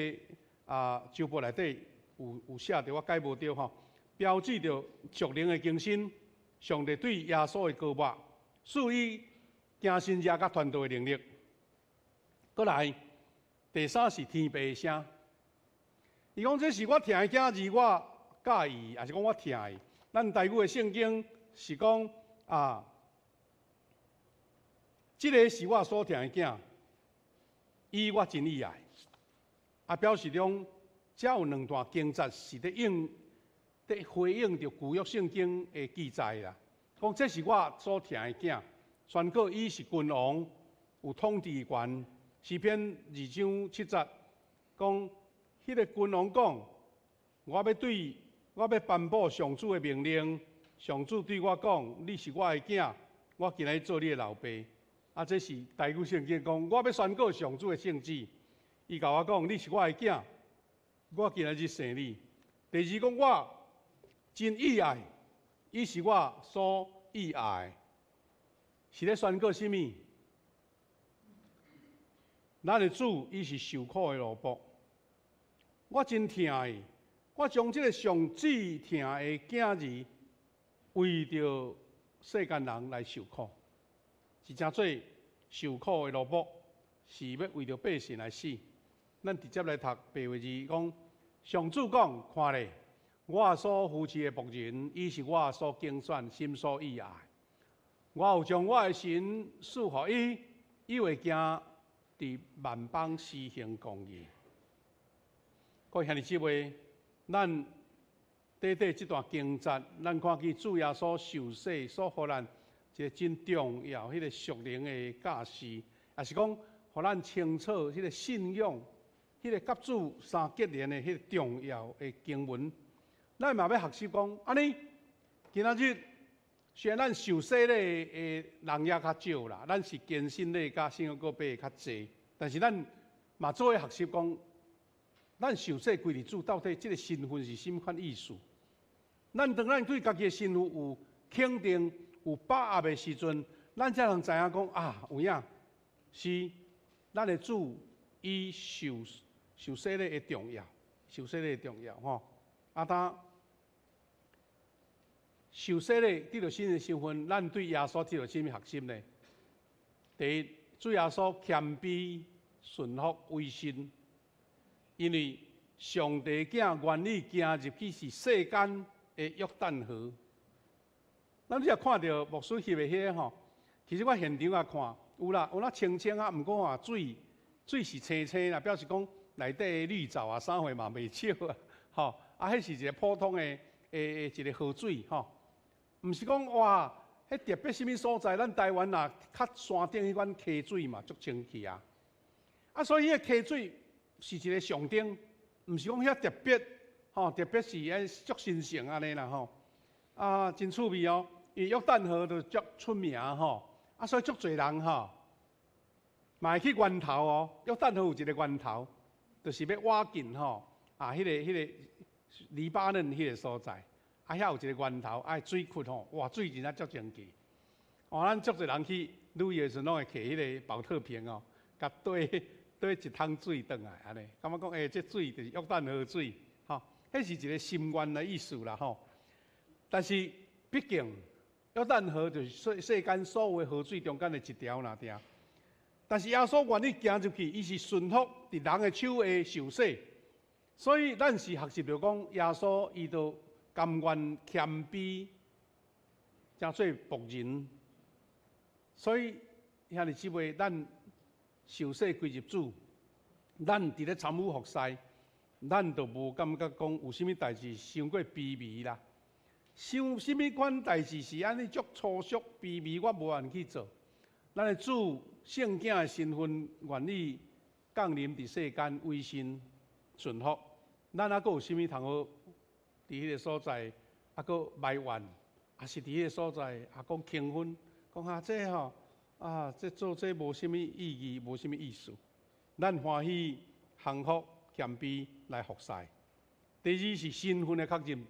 [SPEAKER 3] 周報內底有寫著，我改無著吼，標誌著屬靈的更新，上帝對耶穌的膏抹，賜予行神跡佮傳道的能力。閣來，第三是天父的聲。伊講這是我疼的囝兒，我佮意，抑是講我疼伊。咱台語的聖經是講啊，這个是我所疼的囝，伊我真喜愛。啊，表示講，遮有兩段經節是咧應、咧回應著舊約聖經的記載啦。講這是我所疼的囝，宣告伊是君王，有統治權。詩篇2章7節講，彼个君王講，我欲頒布上主的命令。上主對我講，你是我的囝，我今日做你的老爸。啊，這是台語聖經講，我欲宣告上主的聖旨。伊共我講，你是我的囝，我今日生你。第二講，我真喜愛，伊是我所喜愛，是咧宣告啥物？咱的主伊是受苦的奴僕，我真疼伊，我將這个上至疼的囝兒，為著世間人來受苦，是成做受苦的奴僕，是欲為著百姓來死。咱直接來讀白話字講，上主講，看咧，我所扶持的僕人，伊是我所揀選、心所喜愛。我有將我的神賜予伊，伊會行佇萬邦施行公義。各位兄弟姊妹，咱短短這段經節，咱看見主耶穌受洗所予咱一个真重要、彼个屬靈的教示，也是講，予咱清楚彼个信仰、彼个佮主相結連的彼个重要的經文。咱嘛欲學習講，按呢，今仔日雖然咱受洗禮的人也較少啦，咱是堅信禮佮信仰告白較濟，但是咱嘛做伙學習講，咱受洗歸入主到底這个身份是啥物款意思？咱當咱對家己的身份有肯定、有把握的時陣，咱才能知影講啊，有影是咱的主伊受洗禮的重要，受洗禮的重要吼。啊，當受洗禮得著新的身份，咱對耶穌得著啥物學習呢？第一，主耶穌謙卑順服委身，因為上帝囝願意行入去是世間的約旦河。咱只看著牧師翕的彼个吼，其實我現場也看有啦，有那清清啊，毋過啊水是清清啦，表示講內底的綠藻啊啥貨嘛袂少啊，吼啊，彼是一个普通的一个河水吼，毋是講哇，彼特別啥物所在，咱台灣若較山頂彼款溪水嘛足清氣啊，啊，所以彼个溪水是一个象徵，毋是講遐特別吼，特別是遐足神聖按呢啦吼，啊，真趣味哦，因為約旦河就足出名吼，啊，所以足濟人吼，嘛會去源頭哦，約旦河有一個源頭，就是欲挖近吼，啊，彼个黎巴嫩彼个所在，啊，遐有一个源頭，啊，水窟吼，哇，水真正足清氣。哦，咱足濟人去旅遊的時陣，攏會提彼个寶特瓶哦，共綴綴一桶水轉來，按呢，感覺講，欸，這水就是約旦河水，吼，彼是一個心願的意思啦，吼。但是畢竟約旦河就是世間所有的河水中間的一條爾定。但是耶穌願意行入去，伊是順服佇人的手下受洗，所以咱是學習著講耶穌伊都甘願謙卑，成做僕人。所以兄弟姊妹，咱受洗歸入主，咱佇咧參與服侍，咱就無感覺講有啥物代誌傷過卑微啦。傷啥物款代誌是按呢足粗俗卑微，我無願去做。咱的主聖囝的身份願意降臨佇世間，委身順服。咱猶閣有啥物通好佇彼个所在，猶閣埋怨，抑是佇彼个所在猶講輕分，講啊這吼啊這做這無啥物意義，無啥物意思。咱歡喜降服謙卑來服侍。第二是身份的確認，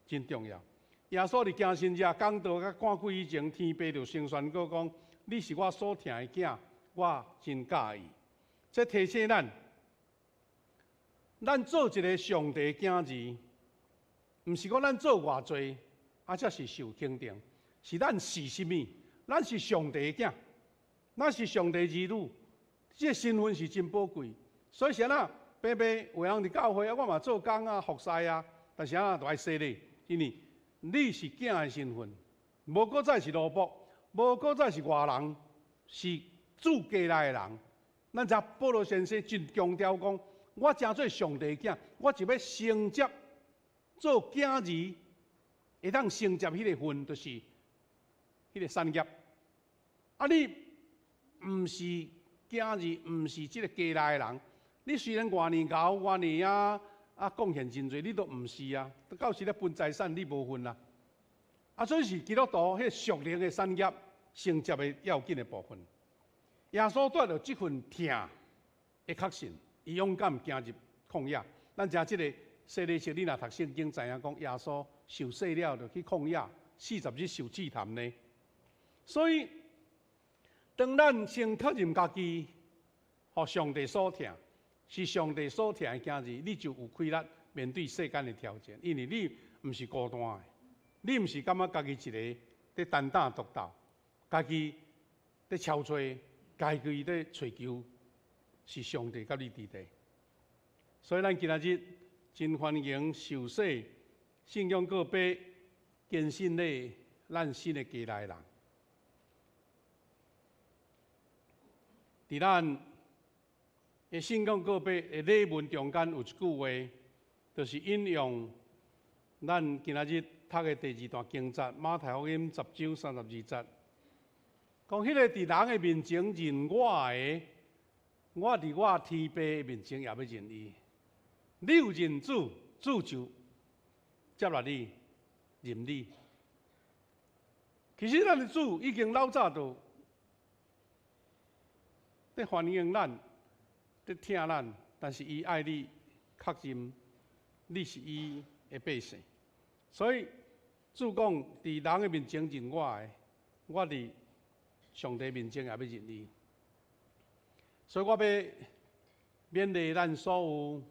[SPEAKER 3] 真重要。耶穌佇行神跡講道佮趕鬼以前，天父就先宣告講：你是我所疼的囝，我真佮意。這提醒咱，咱做一个上帝囝兒，毋是講咱做偌濟，啊，才是受肯定。是咱是啥物？咱是上帝囝，咱是上帝兒女，這個身份是真寶貴。所以是按怎，平平有人佇教會啊，我嘛做工啊，服侍啊，但是按怎都愛洗禮，因為你是囝的身份，無閣再是奴僕，無閣再是外人，是主家內的人。咱知保羅先生真強調講，我成做上帝囝，我就欲承接做囝兒，會當承接彼个份，就是彼个產業。啊，你毋是囝兒，毋是這个家內的人，你雖然偌爾𠢕，偌爾啊貢獻真濟，你都毋是啊。到時咧分財產，你無份啊。啊，所以是基督徒彼个屬靈的產業承接的要緊的部分。耶穌帶著這份疼的確信，伊勇敢行入曠野。咱知這个洗禮式，你若讀聖經知影講，耶穌受洗了就去曠野40日受試探呢。所以，當咱先確認家己，予上帝所疼，是上帝所疼的囝兒，你就有氣力面對世間的挑戰，因為你毋是孤單的，你毋是感覺家己一个佇單打獨鬥，家己佇敲揣，家己佇揣求，是上帝佮你佇咧。所以咱今仔日真歡迎受洗、信仰告白、堅信的咱新的家內人。佇咱的信仰告白的禮文中間有一句話，就是引用咱今仔日讀的第二段經節，馬太福音10章32節，講彼个佇人的面前認我的，我佇我天父的面前也欲認伊。你有認主，主就接納你，認你。其實咱的主已經老早就佇歡迎咱，佇疼咱，但是伊愛你確認你是伊的百姓，所以主講佇人的面前認我的，我佇上帝面前也欲認伊。所以我欲勉勵咱所有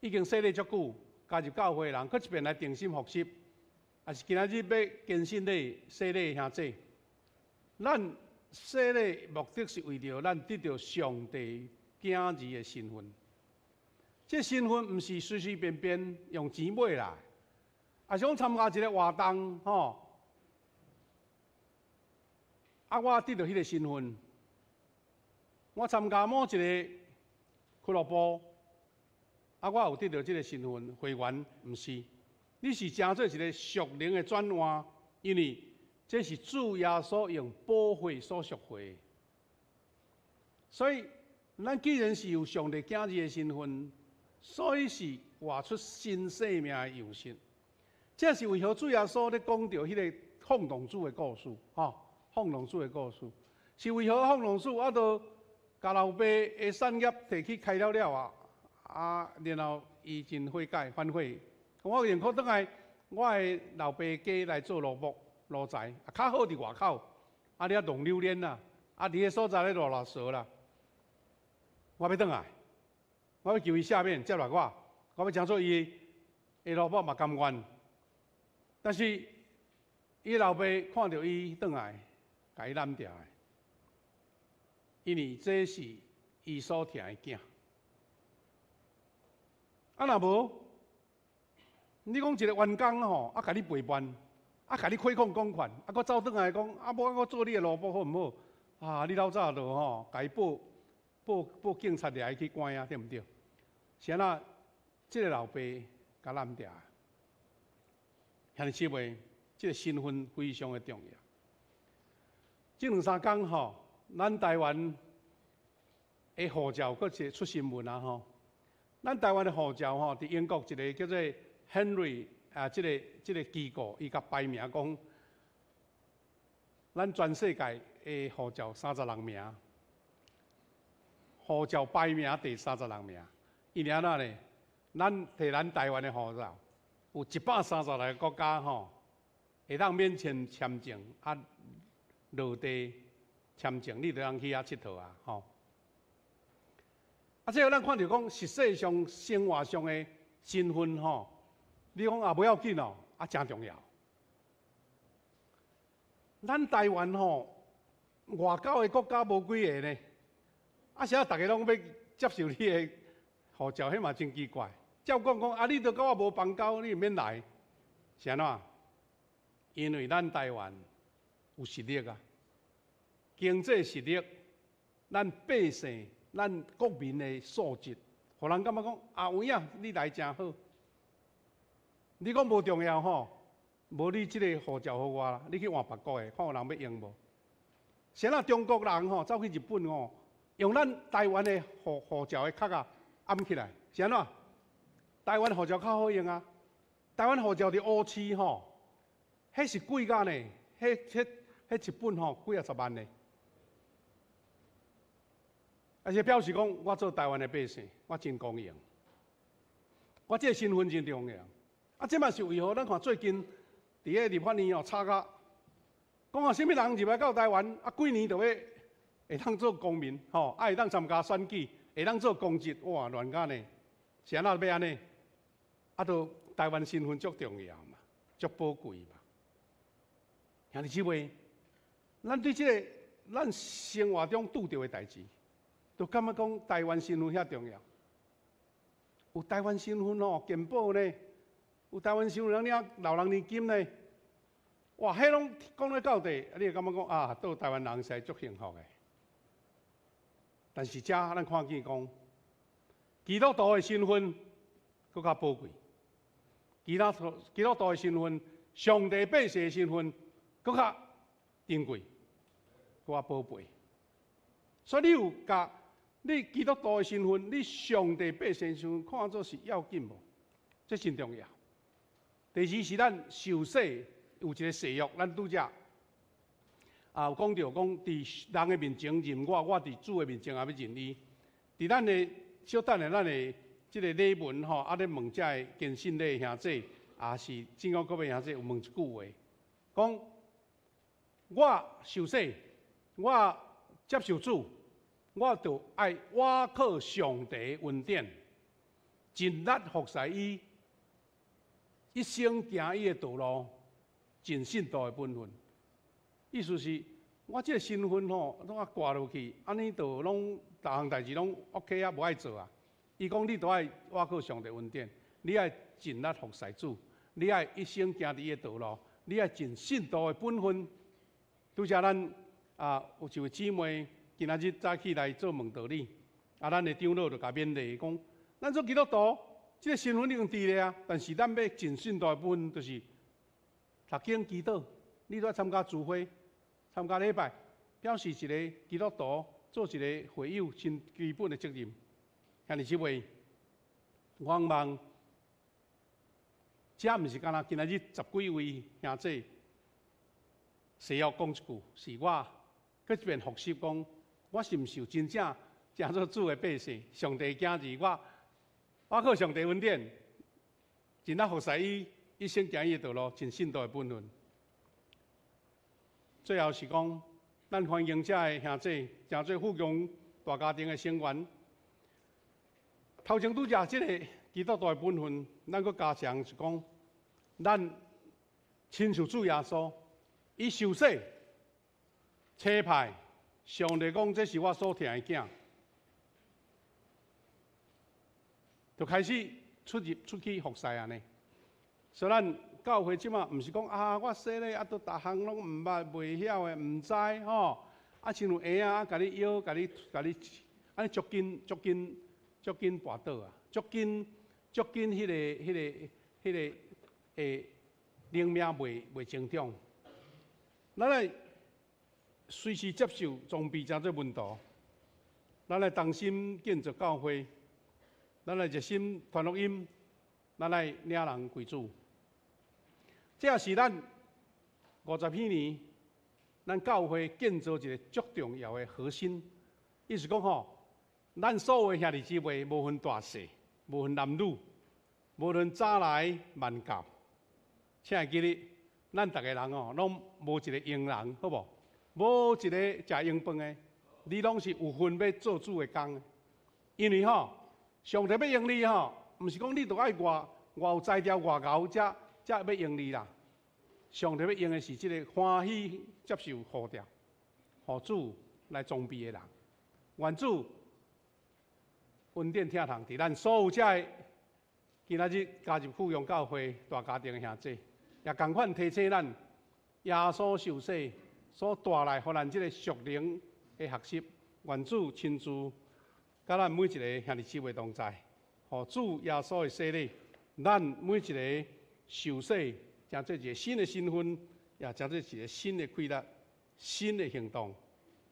[SPEAKER 3] 已經洗禮足久加入教會的人，閣一遍來重新復習，抑是今仔日欲堅信禮洗禮的兄弟，咱洗禮目的是為著咱得著上帝囝兒的身份。這身份毋是隨隨便便用錢買來，抑是講參加一個活動吼，啊，我得著彼个身份，我參加某一個俱樂部，啊，我有得著這个身份會員，毋是，你是成做一個屬靈的轉換，因為這是主耶穌用寶血所贖回，所以咱既然是有上帝囝兒的身份，所以是活出新生命的樣式。這是為何主耶穌咧講著彼个放蕩子的故事，吼，放蕩子的故事，是為何放蕩子啊，都共老爸的產業提去開了了啊，啊，然後伊真悔改反悔，我寧可轉來我的老爸家來做奴僕奴才，啊，較好佇外口，啊，你啊弄榴蓮啦，啊，佇个所在咧囉囉嗦啦，我欲轉來，我欲求伊赦免接納我，我欲成做伊的奴僕嘛甘願。但是伊老爸看著伊轉來，共伊攬牢的，因為這是伊所疼的囝。啊，若無，你講一個員工吼，啊，共你背叛，啊，共你虧空公款，啊，閣走轉來講，啊，無我做你的奴僕好毋好？啊，你老早就吼，共伊報報報警察掠伊去關啊，對毋對？是按怎？這个老爸共攬牢。兄弟姊妹，這个身份非常的重要。這兩三工吼，咱台灣的護照閣一個出新聞啊吼。咱台灣的護照吼，佇英國一个叫做 Henry 啊，這个機構，伊共排名講，咱全世界的護照36名，護照排名第36名。因為按怎呢？咱摕咱台灣的護照，有136个國家吼，會當免簽簽證啊，落地签证，你就通去遐𨑨迌啊，吼。啊，這个咱看著講，實際上生活上的身份吼，你講也無要緊哦，啊，誠重要。咱台灣吼，外交的國家無幾个呢，啊，啥逐个攏欲接受你的護照，彼嘛真奇怪。照講講，啊，你都佮我無邦交，你毋免來，是按怎？因為咱台灣有實力啊，經濟實力，咱百姓、咱國民的素質，予人感覺講啊，有影你來誠好。你講無重要吼，無你這個護照予我啦，你去換別國的，看有人欲用無？啥若中國人吼走去日本吼，用咱台灣的護照的卡啊，掩起來，是按怎？台灣護照較好用啊！台灣護照佇烏市吼，彼是貴甲呢，彼一本吼幾仔十萬呢。而且表示講，我做台灣的百姓，我真光榮，我這個身份真重要。啊，這嘛是為何咱看最近佇个立法院哦吵甲，講啊，啥物人入來到台灣啊，幾年就欲會當做公民，吼，啊會當參加選舉，會當做公職，哇，亂甲呢，是按怎欲按呢？啊，都台灣身份足重要嘛，足寶貴嘛。兄弟姊妹，咱對這个咱生活中拄著的代誌，都感覺講台灣身份遐重要。有台灣身份吼，健保呢，有台灣身份人領老人年金呢。哇，彼攏講咧到底，你會感覺講啊，做台灣人實在足幸福的。但是遮咱看見講，基督徒的身份閣較寶貴。基督徒的身份，上帝百姓的身份，閣較珍貴，閣較寶貝。所以你有共你基督徒的身份，你上帝百姓身份看做是要緊無？這真重要。第二是咱受洗有一個誓約，咱拄才啊有講著講，佇人的面前認我，我佇主的面前也欲認伊。佇咱的小等下，咱的這个禮文吼，啊咧問遮个堅信禮兄弟，也是正講各位兄弟有問一句話，講我受洗，我接受主，我就愛倚靠上帝恩典，盡力服侍伊，一生行伊的道路，盡信徒的本分。意思是，我這个身份吼，攏啊掛落去，按呢就攏逐項代誌攏 OK 啊，無愛做啊。伊講你都愛倚靠上帝恩典，你愛盡力服侍主，你愛一生行佇伊的道路，你愛盡信徒的本分。拄才咱啊有一位姊妹今仔日早起來做問道理，啊，咱的長老就共勉勵講，咱做基督徒，這个身份已經佇咧啊，但是咱欲盡信徒的本分，就是讀經祈禱，你都愛參加聚會、參加禮拜，表示一个基督徒做一个會友真基本的責任。兄弟姊妹，我望這毋是干焦今仔日十幾位兄弟誓約講一句，是我閣一遍複習講，我是毋是有真正成做主的百姓？上帝囝兒，我倚靠上帝恩典，盡力服侍伊，一生行伊的道路，盡信徒的本分。最後是講，咱歡迎遮个兄弟，成做富強大家庭的成員。頭前拄才這个基督徒的本分，咱閣加強是講，咱親像主耶穌，伊受洗、差派，上帝講這是我所疼的囝，就開始出入出去服侍按呢。所以咱教會這馬毋是講啊，我洗禮啊，都逐項攏毋捌、袂曉的、毋知吼，啊，親像嬰仔，共你搖，共你、共你，按呢足緊、足緊、足緊跋倒啊，足緊、足緊，彼个、彼个、彼个會靈命袂成長。咱來隨時接受裝備，成做門徒。咱來同心建造教會，咱來熱心傳福音，咱來領人歸主。這也是咱50幾年，咱教會建造一个足重要的核心。意思講吼，咱所有的兄弟姊妹，無分大細，無分男女，無論早來晚到，請會記得，咱逐个人哦，攏無一个閒人，好無？無一个食閒飯的，你攏是有份欲做主的工的。因為吼，上帝欲用你吼，毋是講你著愛偌偌有才調、偌𠢕，才欲用你啦。上帝欲用的是這個歡喜接受呼召，予主來裝備的人。願主恩典疼痛佇咱所有遮的今仔日加入富陽教會大家庭的兄弟，也仝款提醒咱耶穌受洗所帶來予咱這個屬靈的學習。願主親自佮咱每一个兄弟姊妹同在，予主耶穌的洗禮，咱每一个受洗，成做一个新的身份，也成做一个新的氣力、新的行動。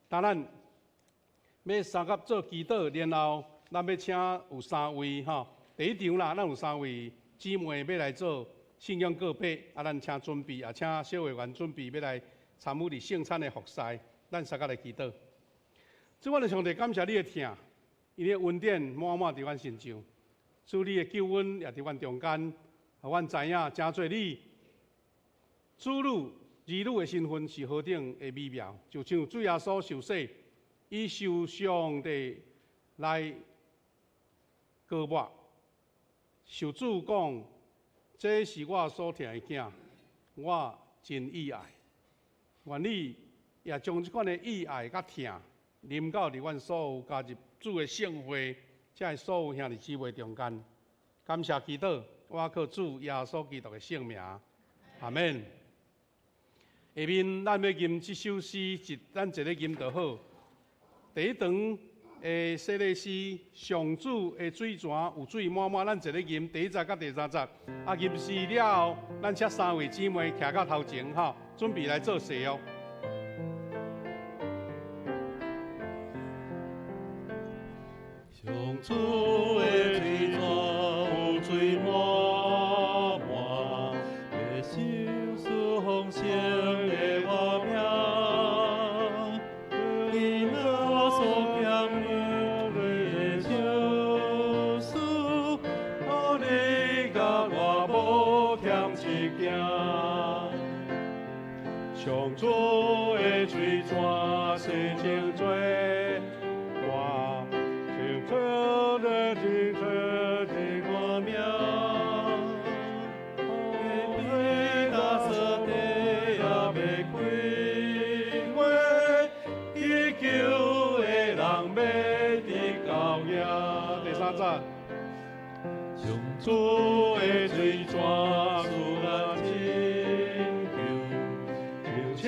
[SPEAKER 3] 當咱欲相佮做祈禱，然後咱欲請有三位吼，第一場啦，咱有三位姊妹欲來做信仰告白，啊，咱請準備，也請小會員準備欲來參與佇聖餐的服侍，咱相佮來祈禱。主，阮的上帝，感謝你的疼，伊的恩典滿滿佇阮身上，主你的救恩也佇阮中間，予阮知影，成做你子女兒女的身份是何等的美妙，就像主耶穌受洗，伊受上帝來膏抹，受主講，這是我所疼的囝，我真喜愛。願你也將這款的喜愛佮疼，臨到佇阮所有加入主的聖會，遮所有兄弟姊妹中間。感謝祈禱，我靠主耶穌基督的聖名，阿們。下面咱欲吟這首詩，咱一个吟就好。第一段的洗禮詩，上主的水泉有水滿滿，咱一个吟第一節佮第三節。啊，吟詩了後，咱請三位姊妹徛到頭前吼，準備來做誓約。
[SPEAKER 5] 上主的水泉有水滿滿，這首詩豐盛的活命，伊若所欠你的相思，予你佮我無欠一件。
[SPEAKER 3] 上主的水泉洗淨罪我。清的清澈的光明，
[SPEAKER 5] 彼大舍地也欲开花，祈求的人欲得到赢。
[SPEAKER 3] 第三節，
[SPEAKER 5] 上主的水泉赐咱拯救，就清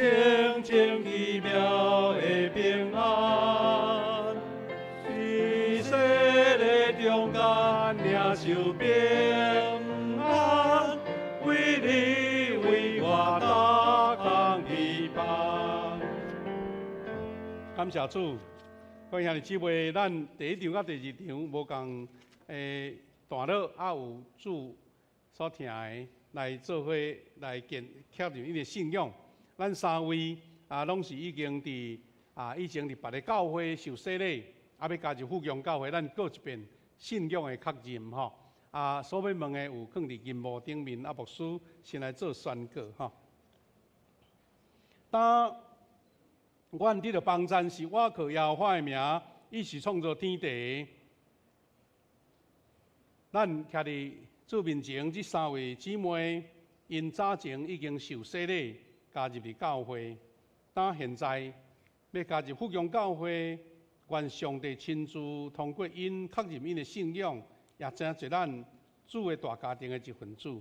[SPEAKER 5] 净奇妙的平安。伫洗礼中間領受平安，為你為我逐工期盼。
[SPEAKER 3] 感謝主，各位兄弟姊妹，咱第一場佮第二場無仝段落，啊有主所疼的來做伙來建確認𪜶的信仰。咱三位啊，攏是已經佇啊以前佇別个教會受洗禮，啊欲加入富強教會，咱閣一遍信仰的確認吼。啊，所欲問的有囥佇銀幕頂面，啊牧師先來做宣告吼。當阮佇著幫贊是倚靠耶和華的名，伊是創造天地的。咱徛佇主面前，這三位姊妹，𪜶早前已經受洗禮，加入佇教會。當現在欲加入富強教會，願上帝親自通過𪜶確認𪜶的信仰，也成做咱主的大家庭的一份子。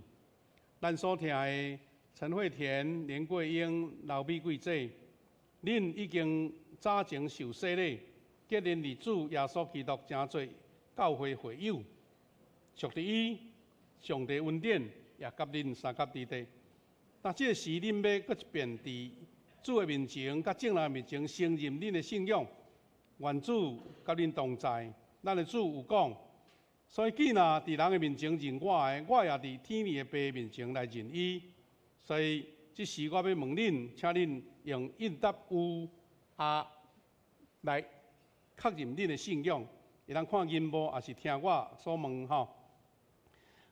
[SPEAKER 3] 咱所疼的陳慧田、連桂英、劉美桂姐，恁已經早前受洗禮，結連佇主耶穌基督，成做教會會友。屬佇伊，上帝恩典也佮恁相佮佇底。但這個時，恁欲閣一遍佇主的面前，佮眾人面前承認恁的信仰，願主佮恁同在。咱的主有講，所以既若佇人的面前認我的，我也佇天父的爸面前來認伊。所以這時我欲問恁，請恁用應答有啊來確認恁的信仰。會當看銀幕，抑是聽我所問吼。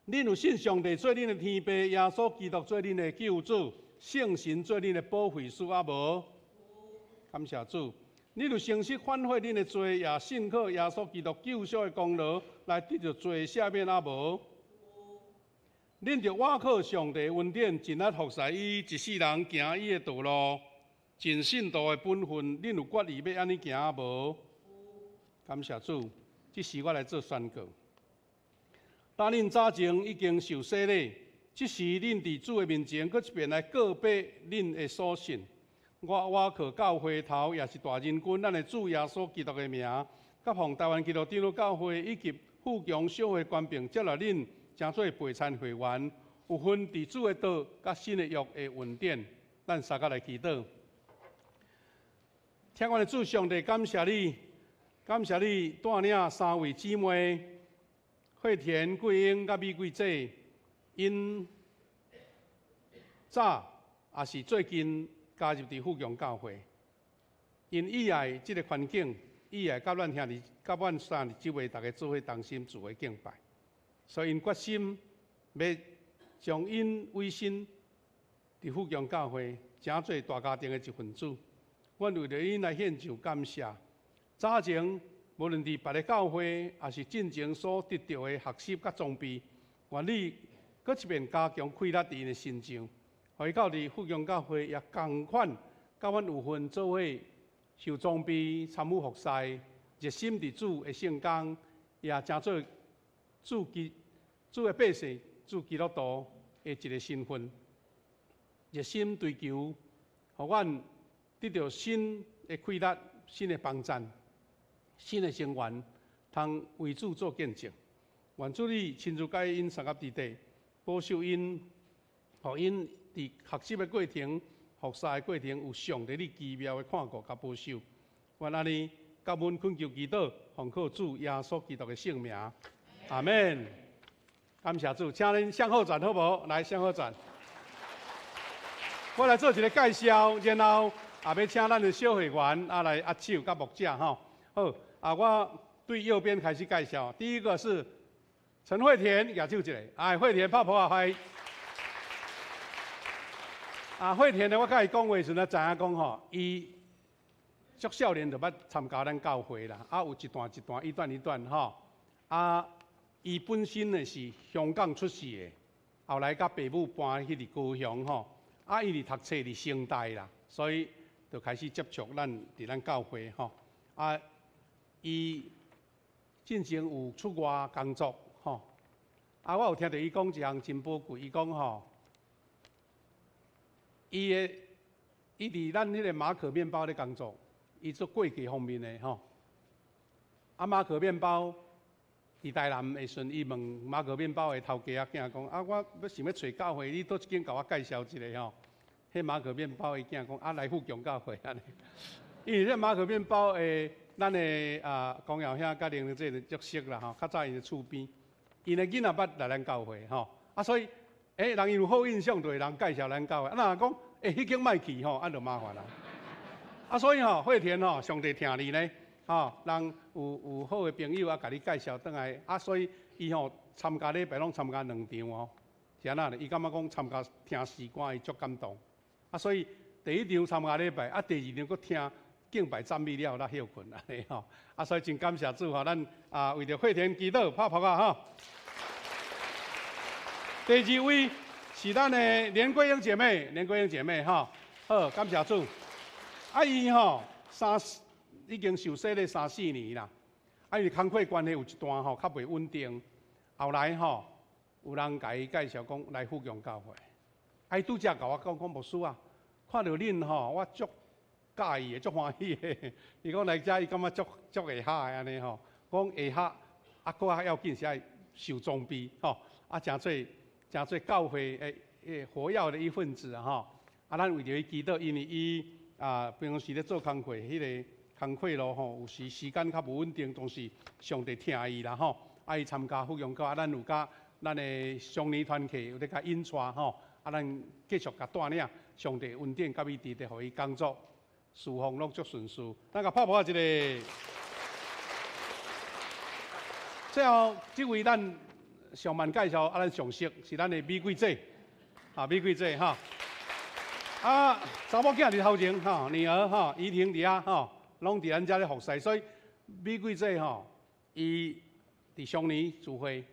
[SPEAKER 3] 恁有信上帝做恁的天父，耶穌基督做恁的救主，聖神做恁的保惠師啊無？感謝主。恁有誠實反悔恁的罪，也信靠耶穌基督救贖的功勞，來得著罪赦免啊無？恁著倚靠上帝恩典，盡力服侍伊，一世人行伊的道路，盡信徒的本分。恁有決意欲按呢行啊無？感謝主，這時我來做宣告。當恁早前已經受洗禮，這時恁佇主的面前，閣一遍來告白恁的所信。我倚靠教會頭，也是大仁君，咱的主耶穌基督的名，佮奉臺灣基督長老教會以及富強小會權柄，接納恁成做陪餐會員，有份佇主的道佮新的約的恩典。咱三個來祈禱。疼阮的主上帝，感謝你，感謝你帶領三位姊妹，惠田、桂英佮美桂姐，𪜶早也是最近加入佇富強教會，𪜶喜愛這个環境，喜愛佮咱兄弟、佮阮三弟姊妹逐家做伙同心聚會敬拜，所以𪜶決心欲將𪜶委身佇富強教會，成做大家庭的一份子。阮為著𪜶來獻上感謝。早前無論佇別个教會，抑是進前所得著的學習佮裝備，願你閣一遍加強氣力佇𪜶的身上，予伊到佇富強教會也仝款，佮阮有份做伙受裝備、參與服侍，熱心佇主的聖工，也成做主基主的百姓、主基督徒的一個身份，熱心追求，予阮得著新的氣力、新的幫贊、新的成員，通為主做見證。願主你親自佮𪜶相佮佇底，保守𪜶，予𪜶佇學習的過程、服侍的過程，有上帝你奇妙的看顧佮保守。願按呢，感恩懇求祈禱，奉靠主耶穌基督的聖名，阿們。感謝主，請恁向後轉好無？來，向後轉。我來做一個介紹，然後也欲請咱的小會員啊來握手佮牧者吼。好，啊，我對右邊開始介紹，第一個是陳慧田，舉手一下，哎，慧田拍噗仔歡迎。啊，慧田呢，我佮伊講話時陣，知影講吼，伊足少年就捌參加咱教會啦，啊，有一段一段，一段一段吼。啊，伊本身呢是香港出世的，後來佮爸母搬去佇高雄吼。啊，伊佇讀冊佇成大啦，所以就開始接觸咱佇咱教會吼。啊，伊進前有出外工作吼。啊，我有聽著伊講一項真寶貴，伊講吼，伊的伊佇咱彼个馬可麵包咧工作，伊做櫃櫃方面的吼。啊，馬可麵包佇台南的時陣，伊問馬可麵包的頭家仔囝講：啊，我欲想欲揣教會，你佗一間共我介紹一个吼？彼馬可麵包的囝講：啊，來富強教會按呢。因為這馬可麵包的，咱的啊公堯兄佮玲玲姐足熟啦吼，較早𪜶的厝邊，𪜶的囡仔捌來咱教會吼。啊，所以，欸，人有好印象，就會人介紹咱教會。啊，若講，欸，彼間莫去吼，啊，就麻煩啦。啊，所以吼，惠田吼，上帝疼你呢，吼，人有有好的朋友啊，共你介紹轉來，啊，所以伊吼參加禮拜攏參加兩場哦，是按怎呢？伊感覺講參加聽詩歌，伊足感動。啊，所以第一場參加禮拜，啊，第二場閣聽敬拜讚美了，才歇睏按呢吼。啊，所以真感謝主吼，咱啊為著惠田祈禱拍噗仔吼。第二位是咱的連桂英姐妹，連桂英姐妹吼，好，感謝主。啊，伊吼三已經受洗禮三四年啦。啊，因為工課關係有一段吼較袂穩定，後來吼有人共伊介紹講來富強教會。啊，伊拄才共我講講牧師啊，看著恁吼，我足佮意的，足歡喜的。伊講來遮，伊感覺足足會合的按呢吼，講會合，啊，閣較要緊是愛受裝備吼，啊，成做成做教會的的活躍的一份子吼。啊，咱為著伊祈禱，因為伊啊平常時咧做工課，彼个工課路吼，有時時間較無穩定，總是上帝疼伊啦吼。啊，伊參加福揚教，啊，咱有佮咱的雙年團契有咧共引帶吼。啊，咱繼續共帶領，上帝恩典佮伊佇咧，予伊工作侍奉攏足順遂。咱共拍噗仔一下。最後，這位咱上慢介紹，啊，咱上熟是咱的美桂姐，啊，美桂姐哈。啊，查某囝佇頭前吼，女兒吼，怡婷佇遐吼，攏佇咱遮咧服侍，所以美桂姐吼，伊佇雙年聚會，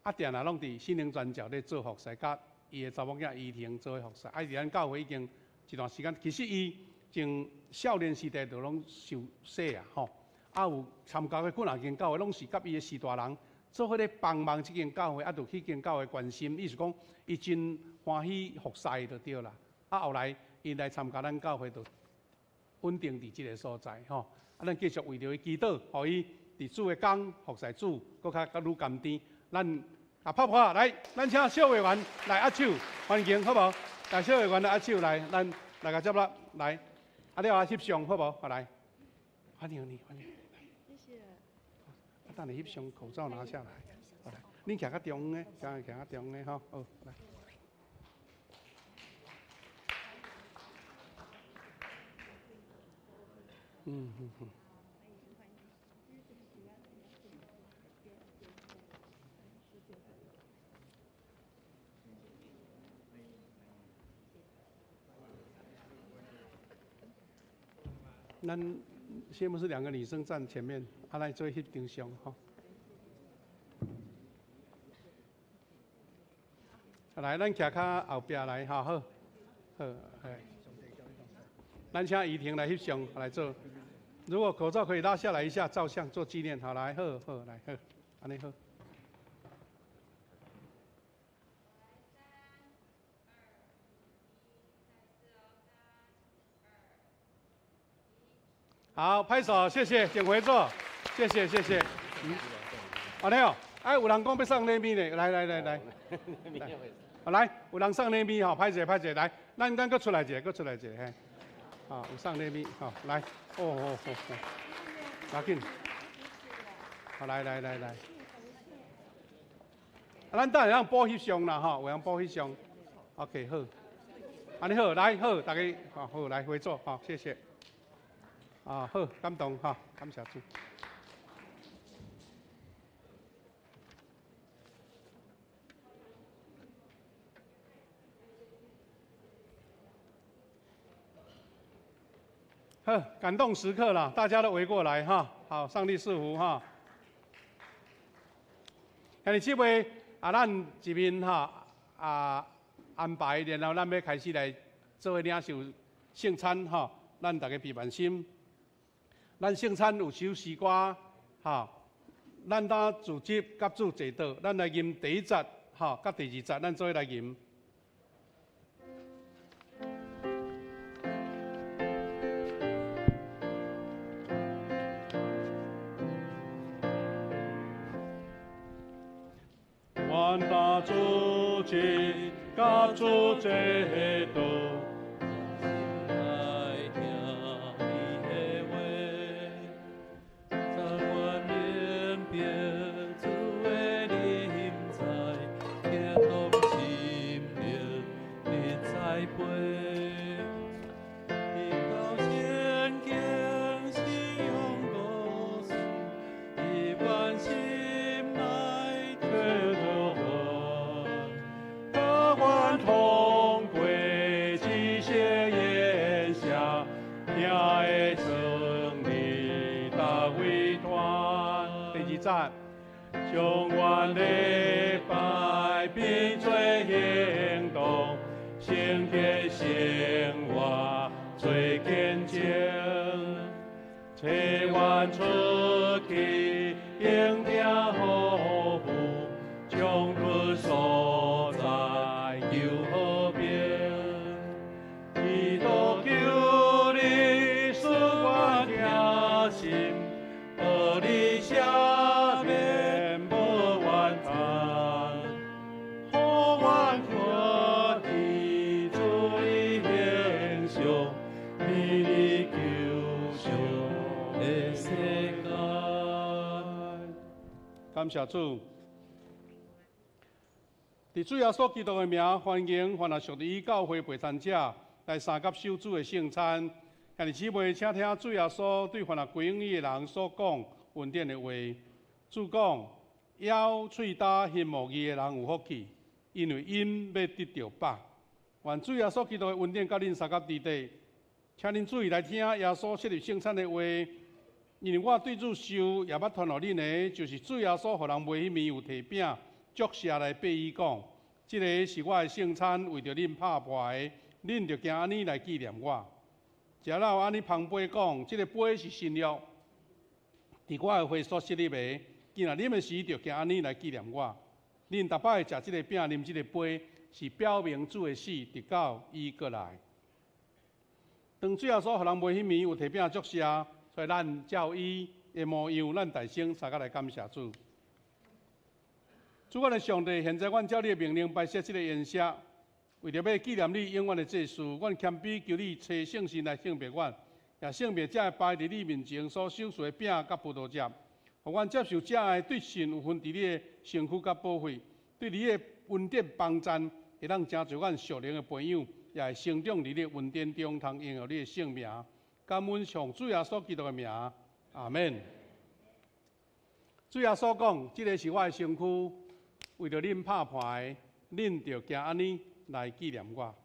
[SPEAKER 3] 啊，定定攏佇心靈傳教咧做服侍，佮伊的查某囝怡婷做伙服侍，啊，佇咱教會已經一段時間，其實伊從少年時代就攏受洗啊，吼，啊有參加過幾若間教會，攏是佮伊的序大人做伙咧幫忙這間教會，啊，就去間教會關心，意思講伊真歡喜服侍就對啦。啊，後來𪜶來參加咱教會，就穩定佇這个所在吼。啊，咱繼續為著伊祈禱，予伊佇主的工服侍主，閣較閣愈甘甜。咱啊拍破來，咱請小委員來握手歡迎，好無？來，小委員來握手來，咱來共接啦，來。啊，了後翕相好無？好來，歡迎你，歡迎。
[SPEAKER 7] 謝謝。
[SPEAKER 3] 啊，等下翕相，口罩拿下來。好來，你徛較中央的，徛較中央的吼，好來。嗯嗯嗯。咱先不是兩個女生站前面，啊來做翕張相吼。來，咱徛較後壁來，吼好，好，來。咱請怡婷來翕相，來做。如果口罩可以拉下來一下，照相做紀念。好，來，好好來，好，按呢好。好，拍手，謝謝，請回座，謝謝，謝謝。嗯，按呢哦，哎，有人講欲送禮物呢，來來來來，來，有人送禮物吼，歹勢歹勢，來，咱閣出來一个，閣出來一个，嘿，啊，有送禮物，吼，來，哦哦哦哦，拿緊，好，來來來來，啊，咱等下通補翕相啦，吼，有人補翕相，OK，好，按呢好，來好，大家好，好來回座，好，謝謝。啊，好，感動哈，感謝主。好，感動時刻啦，大家都圍過來哈。好，上帝賜福哈。兄弟姊妹啊，咱這邊哈啊安排，然後咱欲開始來做伙領受聖餐哈。咱大家備萬心。咱聖餐有首詩歌，哈，咱當主祭佮主坐倒，咱來吟第一節，哈，佮第二節，咱做伙來吟。願當主祭佮主坐倒。將阮禮拜變做行動，聖潔生活做見證，切願出去應聽好呼，將骨所在求和平，基督求你賜我聽心，予你赦免。感謝主，佇主耶穌基督的名，歡迎凡若屬於教會陪餐者來相佮守主的聖餐。兄弟姊妹，請聽主耶穌對凡若歸向伊的人所講恩典的話。主講：枵喙焦、心無義的人有福氣，因為𪜶欲得著飽。愿主耶稣基督的恩典佮恁相佮伫底，请恁注意来听耶稣设立圣餐的话，因为我对主受，也捌传予恁的，就是主耶稣予人卖彼暝有提饼，祝谢来擘伊讲：这个是我的圣餐，为著恁拍破的，恁著行按呢来纪念我。食了按呢捧杯讲：这个杯是新约，伫我的血所设立的，既若啉的时，著行按呢来纪念我。恁逐摆食这个饼，啉这个杯，是表明主的死，直到伊閣來。當主耶穌予人賣彼暝有提餅祝謝，所以咱照伊的模樣，咱大聲相佮來感謝主。主，阮的上帝，現在阮照你的命令擺設這个筵席，為著欲紀念你永遠的祭司，阮謙卑求你差聖神來聖別阮，也聖別這个擺佇你面前所賞賜的餅佮葡萄汁，予阮接受這个對神有份佇你的身軀佮寶血，對你的恩典幫贊，會當成就阮屬靈的培養，也會成長佇你的恩典中，通榮耀你的聖名。感恩奉主耶穌基督的名，阿們。主耶穌講：這个是我的身軀，為著恁拍破的，恁著行按呢來紀念我。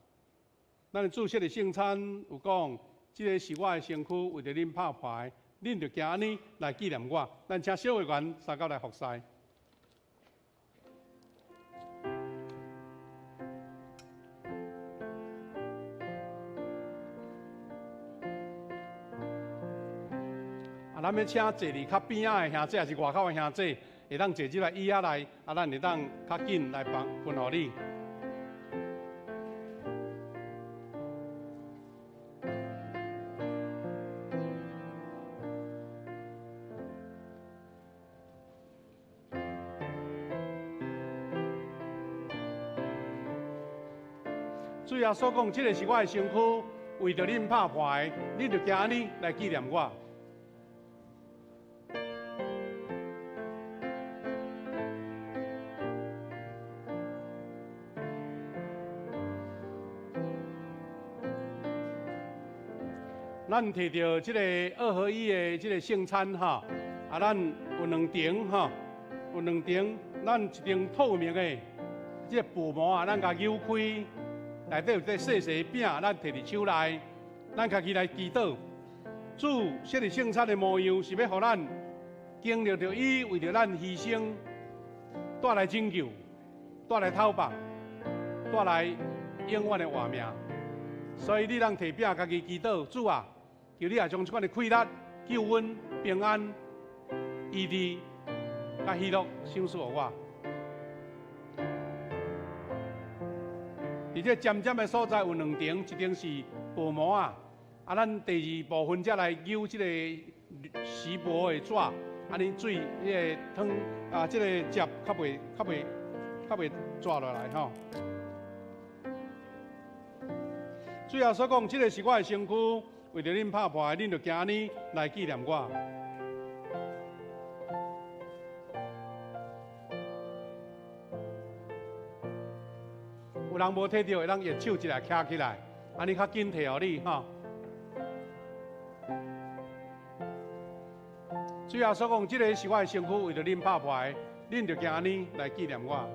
[SPEAKER 3] 咱的主設立聖餐有講：這个是我的身軀，為著恁拍破的，恁著行按呢來紀念我。咱請小會員相佮來服侍。咱欲請坐佇較邊仔的兄弟，抑是外口的兄弟，會當坐入來椅仔內，啊，咱會當較緊來幫分予你。主耶穌講：這个是我的身軀，為著恁拍破的，恁著行按呢來紀念我。咱提著這个二合一的這个聖餐哈，啊，咱有兩層哈，有兩層，咱一層透明的這个薄膜啊，咱共扭開，內底有這細細餅，咱提佇手內，咱家己來祈禱。主設立聖餐的模樣，是欲予咱經歷著伊為著咱犧牲，帶來拯救，帶來透放，帶來永遠的活命。所以你通提餅，家己祈禱，主啊！求你也將這款的快樂、救恩、平安、醫治、佮喜樂賞賜予我。佇這尖尖的所在有兩層，一層是薄膜啊，啊，咱第二部分才來扭這个錫箔的紙，按呢水彼个湯啊，這个汁較袂逝落來吼。主耶穌講，這个是我的身軀。為著恁拍破的，恁著行按呢來紀念我。有人無提著，會當用手一下徛起來，按呢較緊提予你吼。主耶穌講，這个是我的身軀，為著恁拍破的，恁著行按呢來紀念我。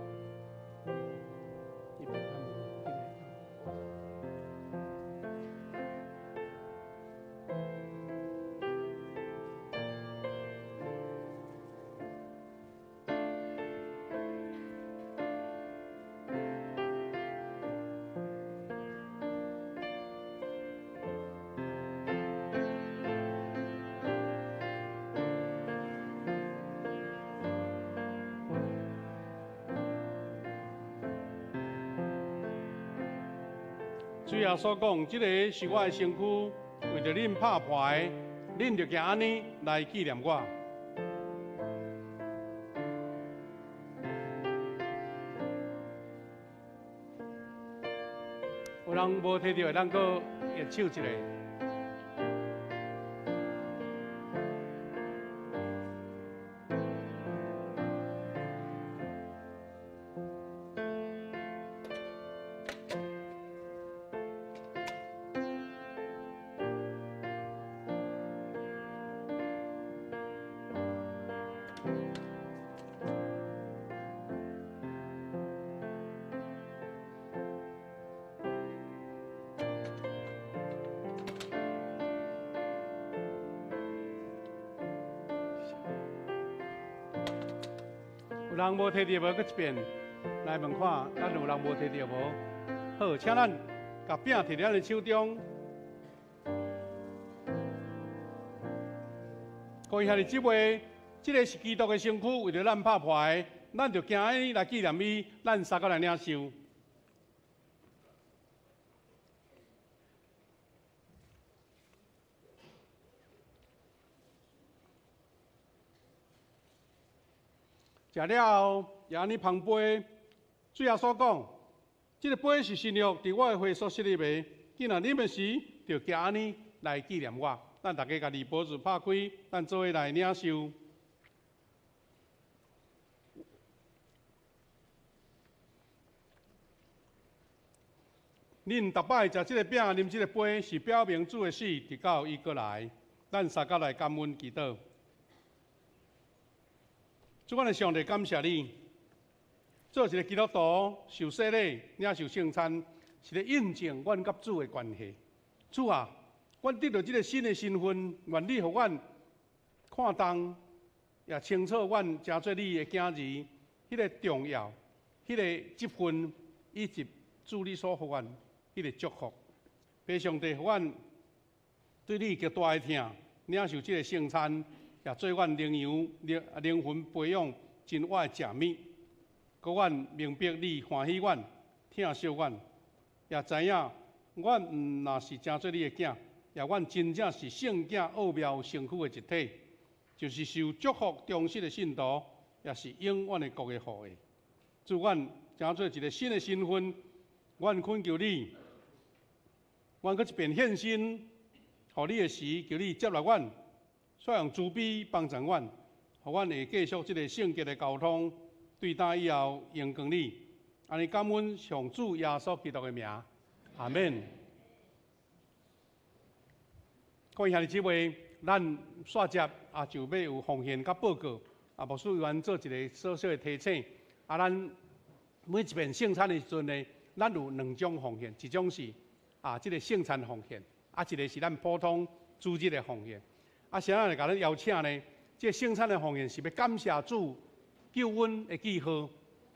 [SPEAKER 3] 主耶穌講：這个是我的身軀，為著恁拍破的，恁著行按呢來紀念我。有人無提著，會當閣用手一下。人無提著無？閣一遍來問看，咱有人無提著無？好，請咱共餅提佇咱的手中。各位兄弟姊妹，這个是基督的身軀，為著咱拍破的，咱就行按呢來紀念伊，咱三個來領受。食了後，也按呢捧杯，主耶穌講：這个杯是新約，佇我的血所設立的。既然啉的時，就行按呢來紀念我。咱大家共二脖子拍開，咱做伙來領受。恁逐擺食這个餅、啉這个杯，是表明主的死，直到伊閣來。咱三甲來感恩祈禱。主，阮的上帝，感謝你，做一个基督徒受洗禮、領受聖餐，是咧印證阮佮主的關係。主啊，阮得著這个新的身份，願你予阮看重，也清楚阮成做你的囝兒，彼个重要、彼个職分，以及主你所予阮彼个祝福。父上帝，予阮對你極大的疼，領受這个聖餐。也做阮靈養、靈魂培養真活的食物，閣阮明白你歡喜阮、疼惜阮，也知影阮毋若是成做你的囝，也阮真正是聖囝奧妙身軀的一體，就是受祝福忠實的信徒，也是永遠的國的後裔。祝阮成做一个新的身份，阮懇求你，阮閣一遍獻身，予你的時，求你接納阮。煞用慈悲幫助阮，予阮會繼續這个聖潔的交通，對今以後榮光你。按呢感恩上主耶穌基督的名，阿們。各位兄弟姊妹，咱煞接啊就欲有奉獻佮報告，啊，牧師願做一个小小的提醒。啊，咱每一遍聖餐的時陣呢，咱有兩種奉獻，一種是啊這个聖餐奉獻，啊一个是咱普通主日的奉獻。啊，啥人來共咱邀請呢？這个聖餐的奉獻是欲感謝主救恩的記號。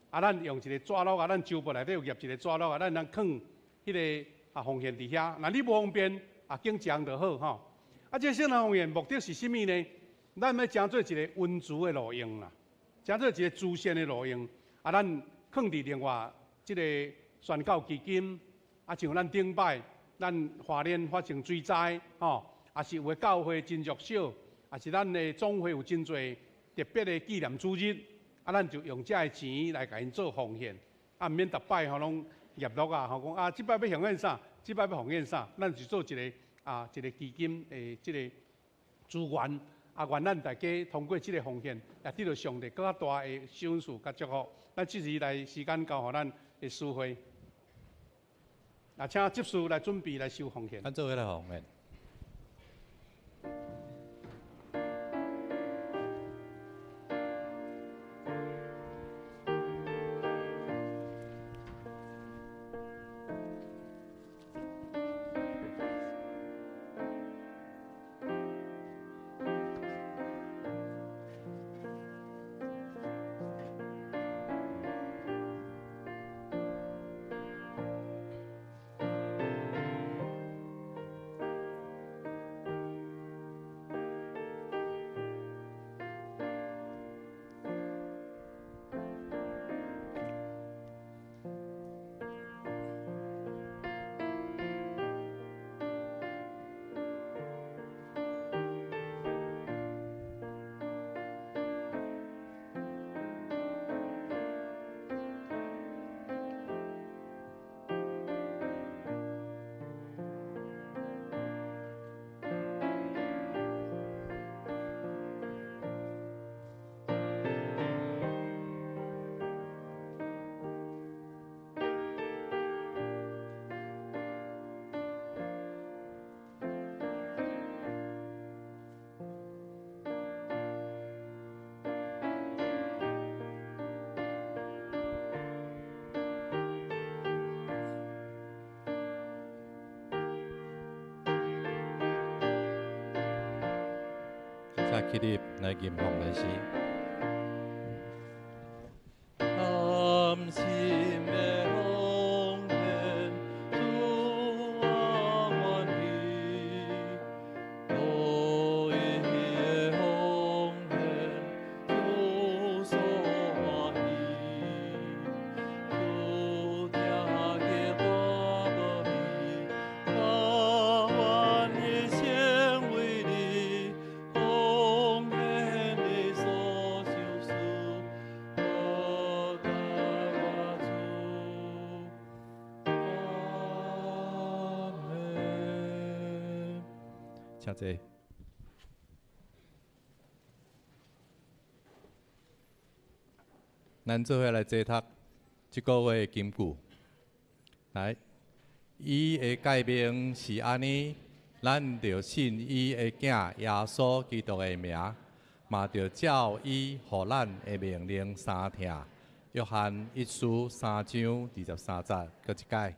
[SPEAKER 3] 啊，咱用一个紙橐啊，咱周報內底有挾一个紙橐啊，咱通囥彼个啊奉獻佇遐。若你無方便，啊，揀一項就好吼。啊，這个聖餐奉獻目的是啥物呢？咱欲成做一个恩慈的路用啦，成做一个慈善的路用。啊，咱囥佇另外這个宣教基金，啊，像咱頂擺咱花蓮發生水災吼。也是有的教會真弱小，也是咱的總會有真濟特別的紀念主日，啊，咱就用這个錢來共𪜶做奉獻，啊，毋免逐擺吼攏業落啊，吼講啊，這擺欲奉獻啥，這擺欲奉獻啥，咱就做一个啊一个基金的這个資源，啊，願咱大家通過這个奉獻，也得著上帝閣較大的賞賜佮祝福。咱這時來時間交予咱的司會，啊，請執事來準備來收奉獻。
[SPEAKER 5] 咱做伙來奉獻。請起立來吟奉的詩。請坐。咱做伙來齊讀這個月的金句。來，伊的誡命是按呢，咱著信伊的囝耶穌基督的名，嘛著照伊予咱的命令相疼。約翰一書3章23節，閣一擺。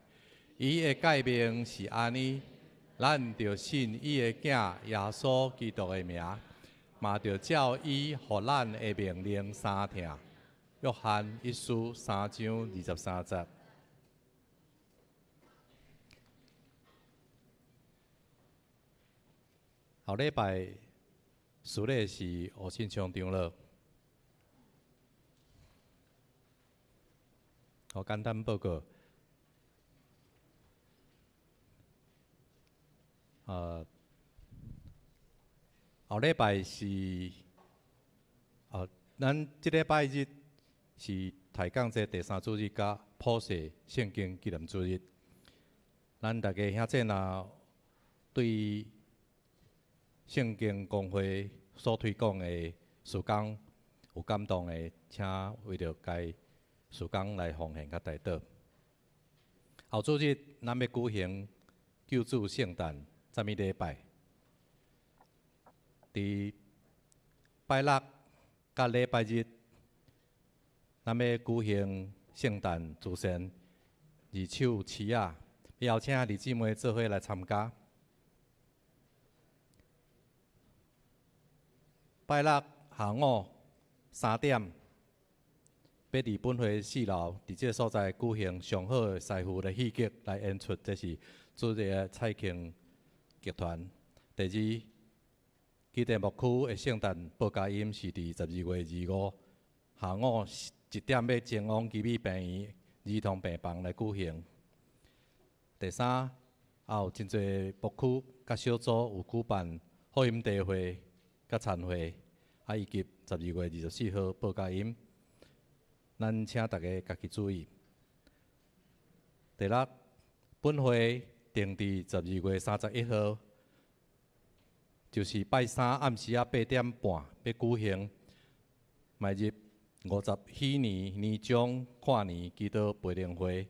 [SPEAKER 5] 伊的誡命是按呢，咱著信伊的囝耶穌基督的名，嘛著照伊予咱的命令相疼。約翰一書3章23節。後禮拜司禮是吳信昌長老。好，簡單報告。後禮拜是，咱這禮拜日是抬槓節第三主日，佮普世聖經紀念主日。咱大家兄姊若對聖經公會所推廣的事工有感動的，請為著該事工來奉獻佮代禱。後主日咱欲舉行救主聖誕讚美禮拜，佇拜六佮禮拜日，咱欲舉行聖誕慈善二手市仔，邀請二姊妹做伙來參加。拜六下午3點，欲佇本會4樓，佇這个所在舉行上好的師傅的戲劇來演出，這是主日的彩慶劇團。第二，基地牧區的聖誕報佳音是佇12月25下午1點，欲前往基美病院兒童病房來舉行。第三，也有真濟牧區佮小組有舉辦福音茶會佮餐會，以及12月24號報佳音。咱請大家家己注意。第六，本會定佇12月31號，就是拜三暗時仔8點半，欲舉行邁入50禧年年終跨年祈禱培靈會。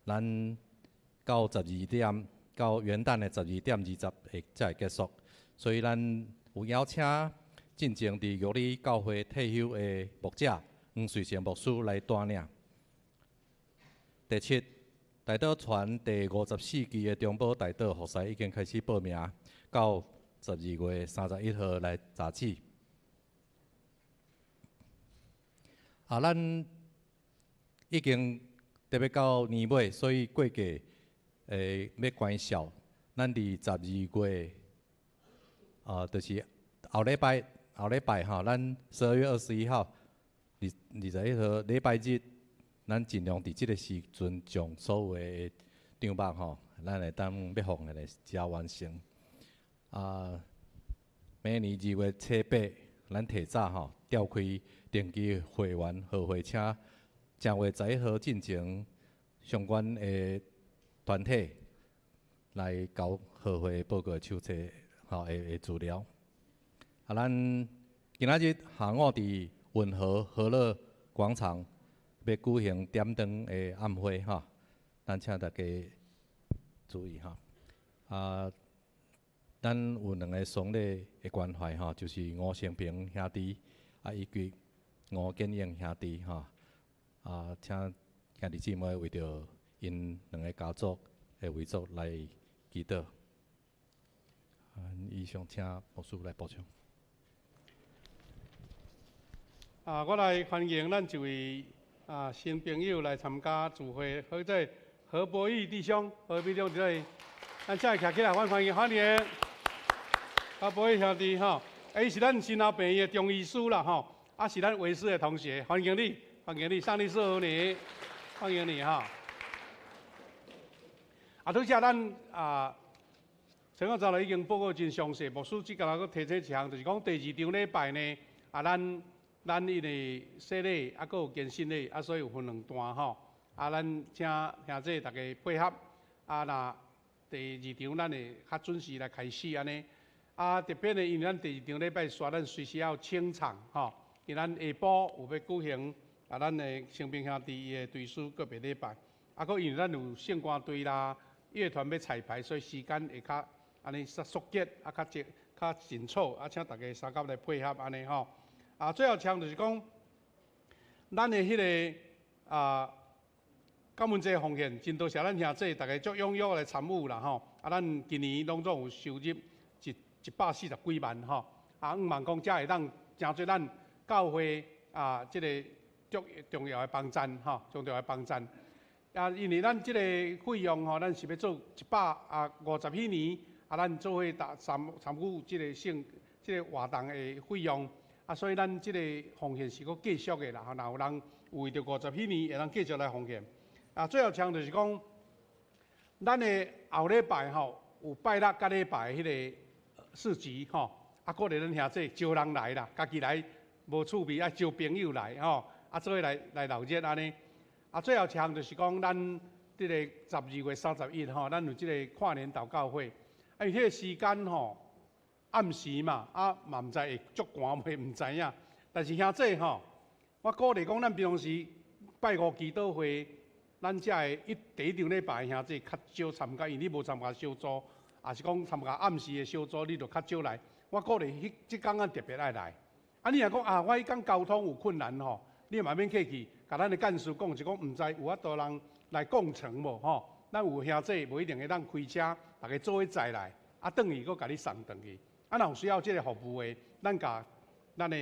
[SPEAKER 5] 咱到12點，到元旦的12點20會才會結束。所以咱有邀請進前佇玉里教會退休的牧者黃瑞成牧師來帶領。第七，代禱團第54期的中保代禱服事已經開始報名，到12月31號來截止。咱已經特別到年尾，所以過節欲關照，咱佇12月，就是後禮拜，後禮拜吼，咱12月21號。21號禮拜日，咱盡量佇這个時陣將所有的張目吼，咱會當欲奉獻的才完成。明年2月初8，咱提早吼召開定期會員和會，請正月11號進前相關的團體來交和會報告手冊吼的資料。咱今仔日下午佇運河和樂廣場欲舉行點燈的暗會吼，咱請大家注意吼。咱有兩个喪禮的關懷吼，就是吳成平兄弟以及吳建英兄弟吼。請兄弟姊妹為著𪜶兩个家族的遺囑來祈禱。以上請牧師來補充。
[SPEAKER 3] 我來歡迎咱一位新朋友來參加聚會，或者何博義弟兄，何博義弟兄佇咧，咱請伊徛起來，阮歡迎歡迎何博義兄弟吼，伊是咱新老病院的中醫師啦吼，是咱維師的同學，歡迎你，歡迎你，上帝祝福你，歡迎你哈。拄才咱陳校長已經報告真詳細，牧師只敢若閣提醒一項，就是講第二場禮拜呢，咱因為洗禮，閣有堅信禮，所以有分兩段吼。咱請兄弟大家配合。若第二場咱會較準時來開始按呢。啊，特別呢，因為咱第二場禮拜煞，咱隨時要清場吼，因為咱下晡有欲舉行啊，咱的生平兄弟伊的追思告別禮拜，啊，閣因為咱有聖歌隊啦、樂團欲彩排，所以時間會較按呢較速捷，啊，較緊較緊湊，啊，請大家相佮來配合按呢吼。啊，最後一項就是講，咱的彼个啊，感恩節奉獻，真多謝咱兄弟，逐家足踴躍來參與啦吼。啊，咱今年攏總有收入140幾萬吼。啊，向望講這會當成做咱教會啊，這個足重要的幫贊吼，重要的幫贊。啊，因為咱這個費用吼，咱是欲做150幾年，啊，咱做伙參參與這個聖這個活動的費用。啊，所以咱這個奉獻是閣繼續的啦，吼，若有人有為著50幾年，會當繼續來奉獻。啊，最後一項就是講，咱的後禮拜吼有拜六佮禮拜彼个市集吼，啊，鼓勵咱兄弟招人來啦，家己來無趣味，愛招朋友來吼，啊，做伙來來鬧熱按呢。啊，最後一項就是講，咱這个12月31吼，咱有這个跨年禱告會，啊，因為彼個時間吼。暗時嘛，啊嘛毋知會足寒袂，毋知影。但是兄弟吼，我鼓勵講，咱平常時拜五祈禱會，咱遮的第一場禮拜兄弟較少參加，因為你無參加小組，抑是講參加暗時的小組，你就較少來。我鼓勵彼這工咱特別愛來。啊，你若講啊，我彼工交通有困難吼，你嘛免客氣，共咱的幹事講，就講毋知有法度人來共乘無吼？咱有兄弟無一定會當開車，逐家做伙載來，啊，轉去閣共你送轉去。啊，若有需要這个服務的，咱共咱的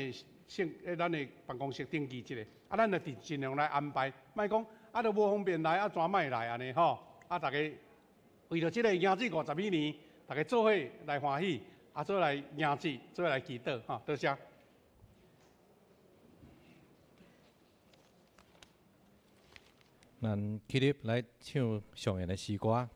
[SPEAKER 3] 聖，咱的辦公室登記一下，啊，咱就盡量來安排，莫講啊，都無方便來，啊，怎莫來按呢吼？啊，逐家為著這个迎接50幾年，逐家做伙來歡喜，啊，做伙來迎接，做伙來祈禱，吼，多謝。
[SPEAKER 4] 咱起立來唱上緣的詩歌。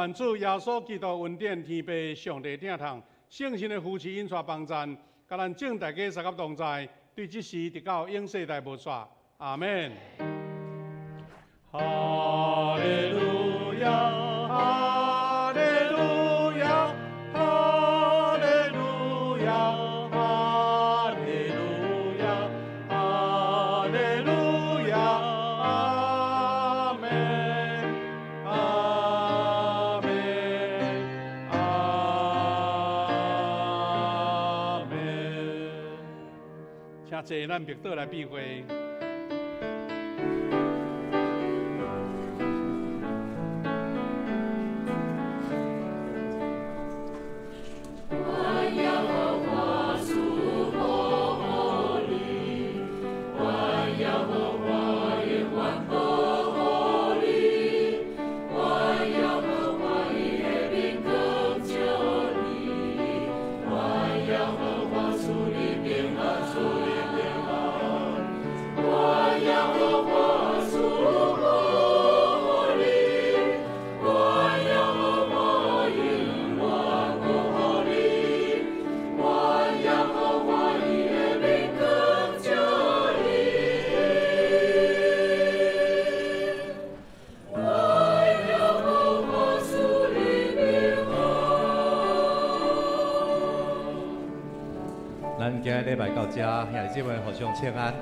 [SPEAKER 3] 願主耶穌基督恩典、天父上帝疼痛、聖神的扶持、引帶幫贊，佮咱眾大家相佮同在，對這時直到永世代無煞。阿們。哈利路亞，哈利路亞，哈利路亞，哈利路亞，哈利路亞，阿們，阿們，阿們。請坐，咱默禱來閉會。
[SPEAKER 4] 咱今日禮拜到這，兄弟姊妹互相請安。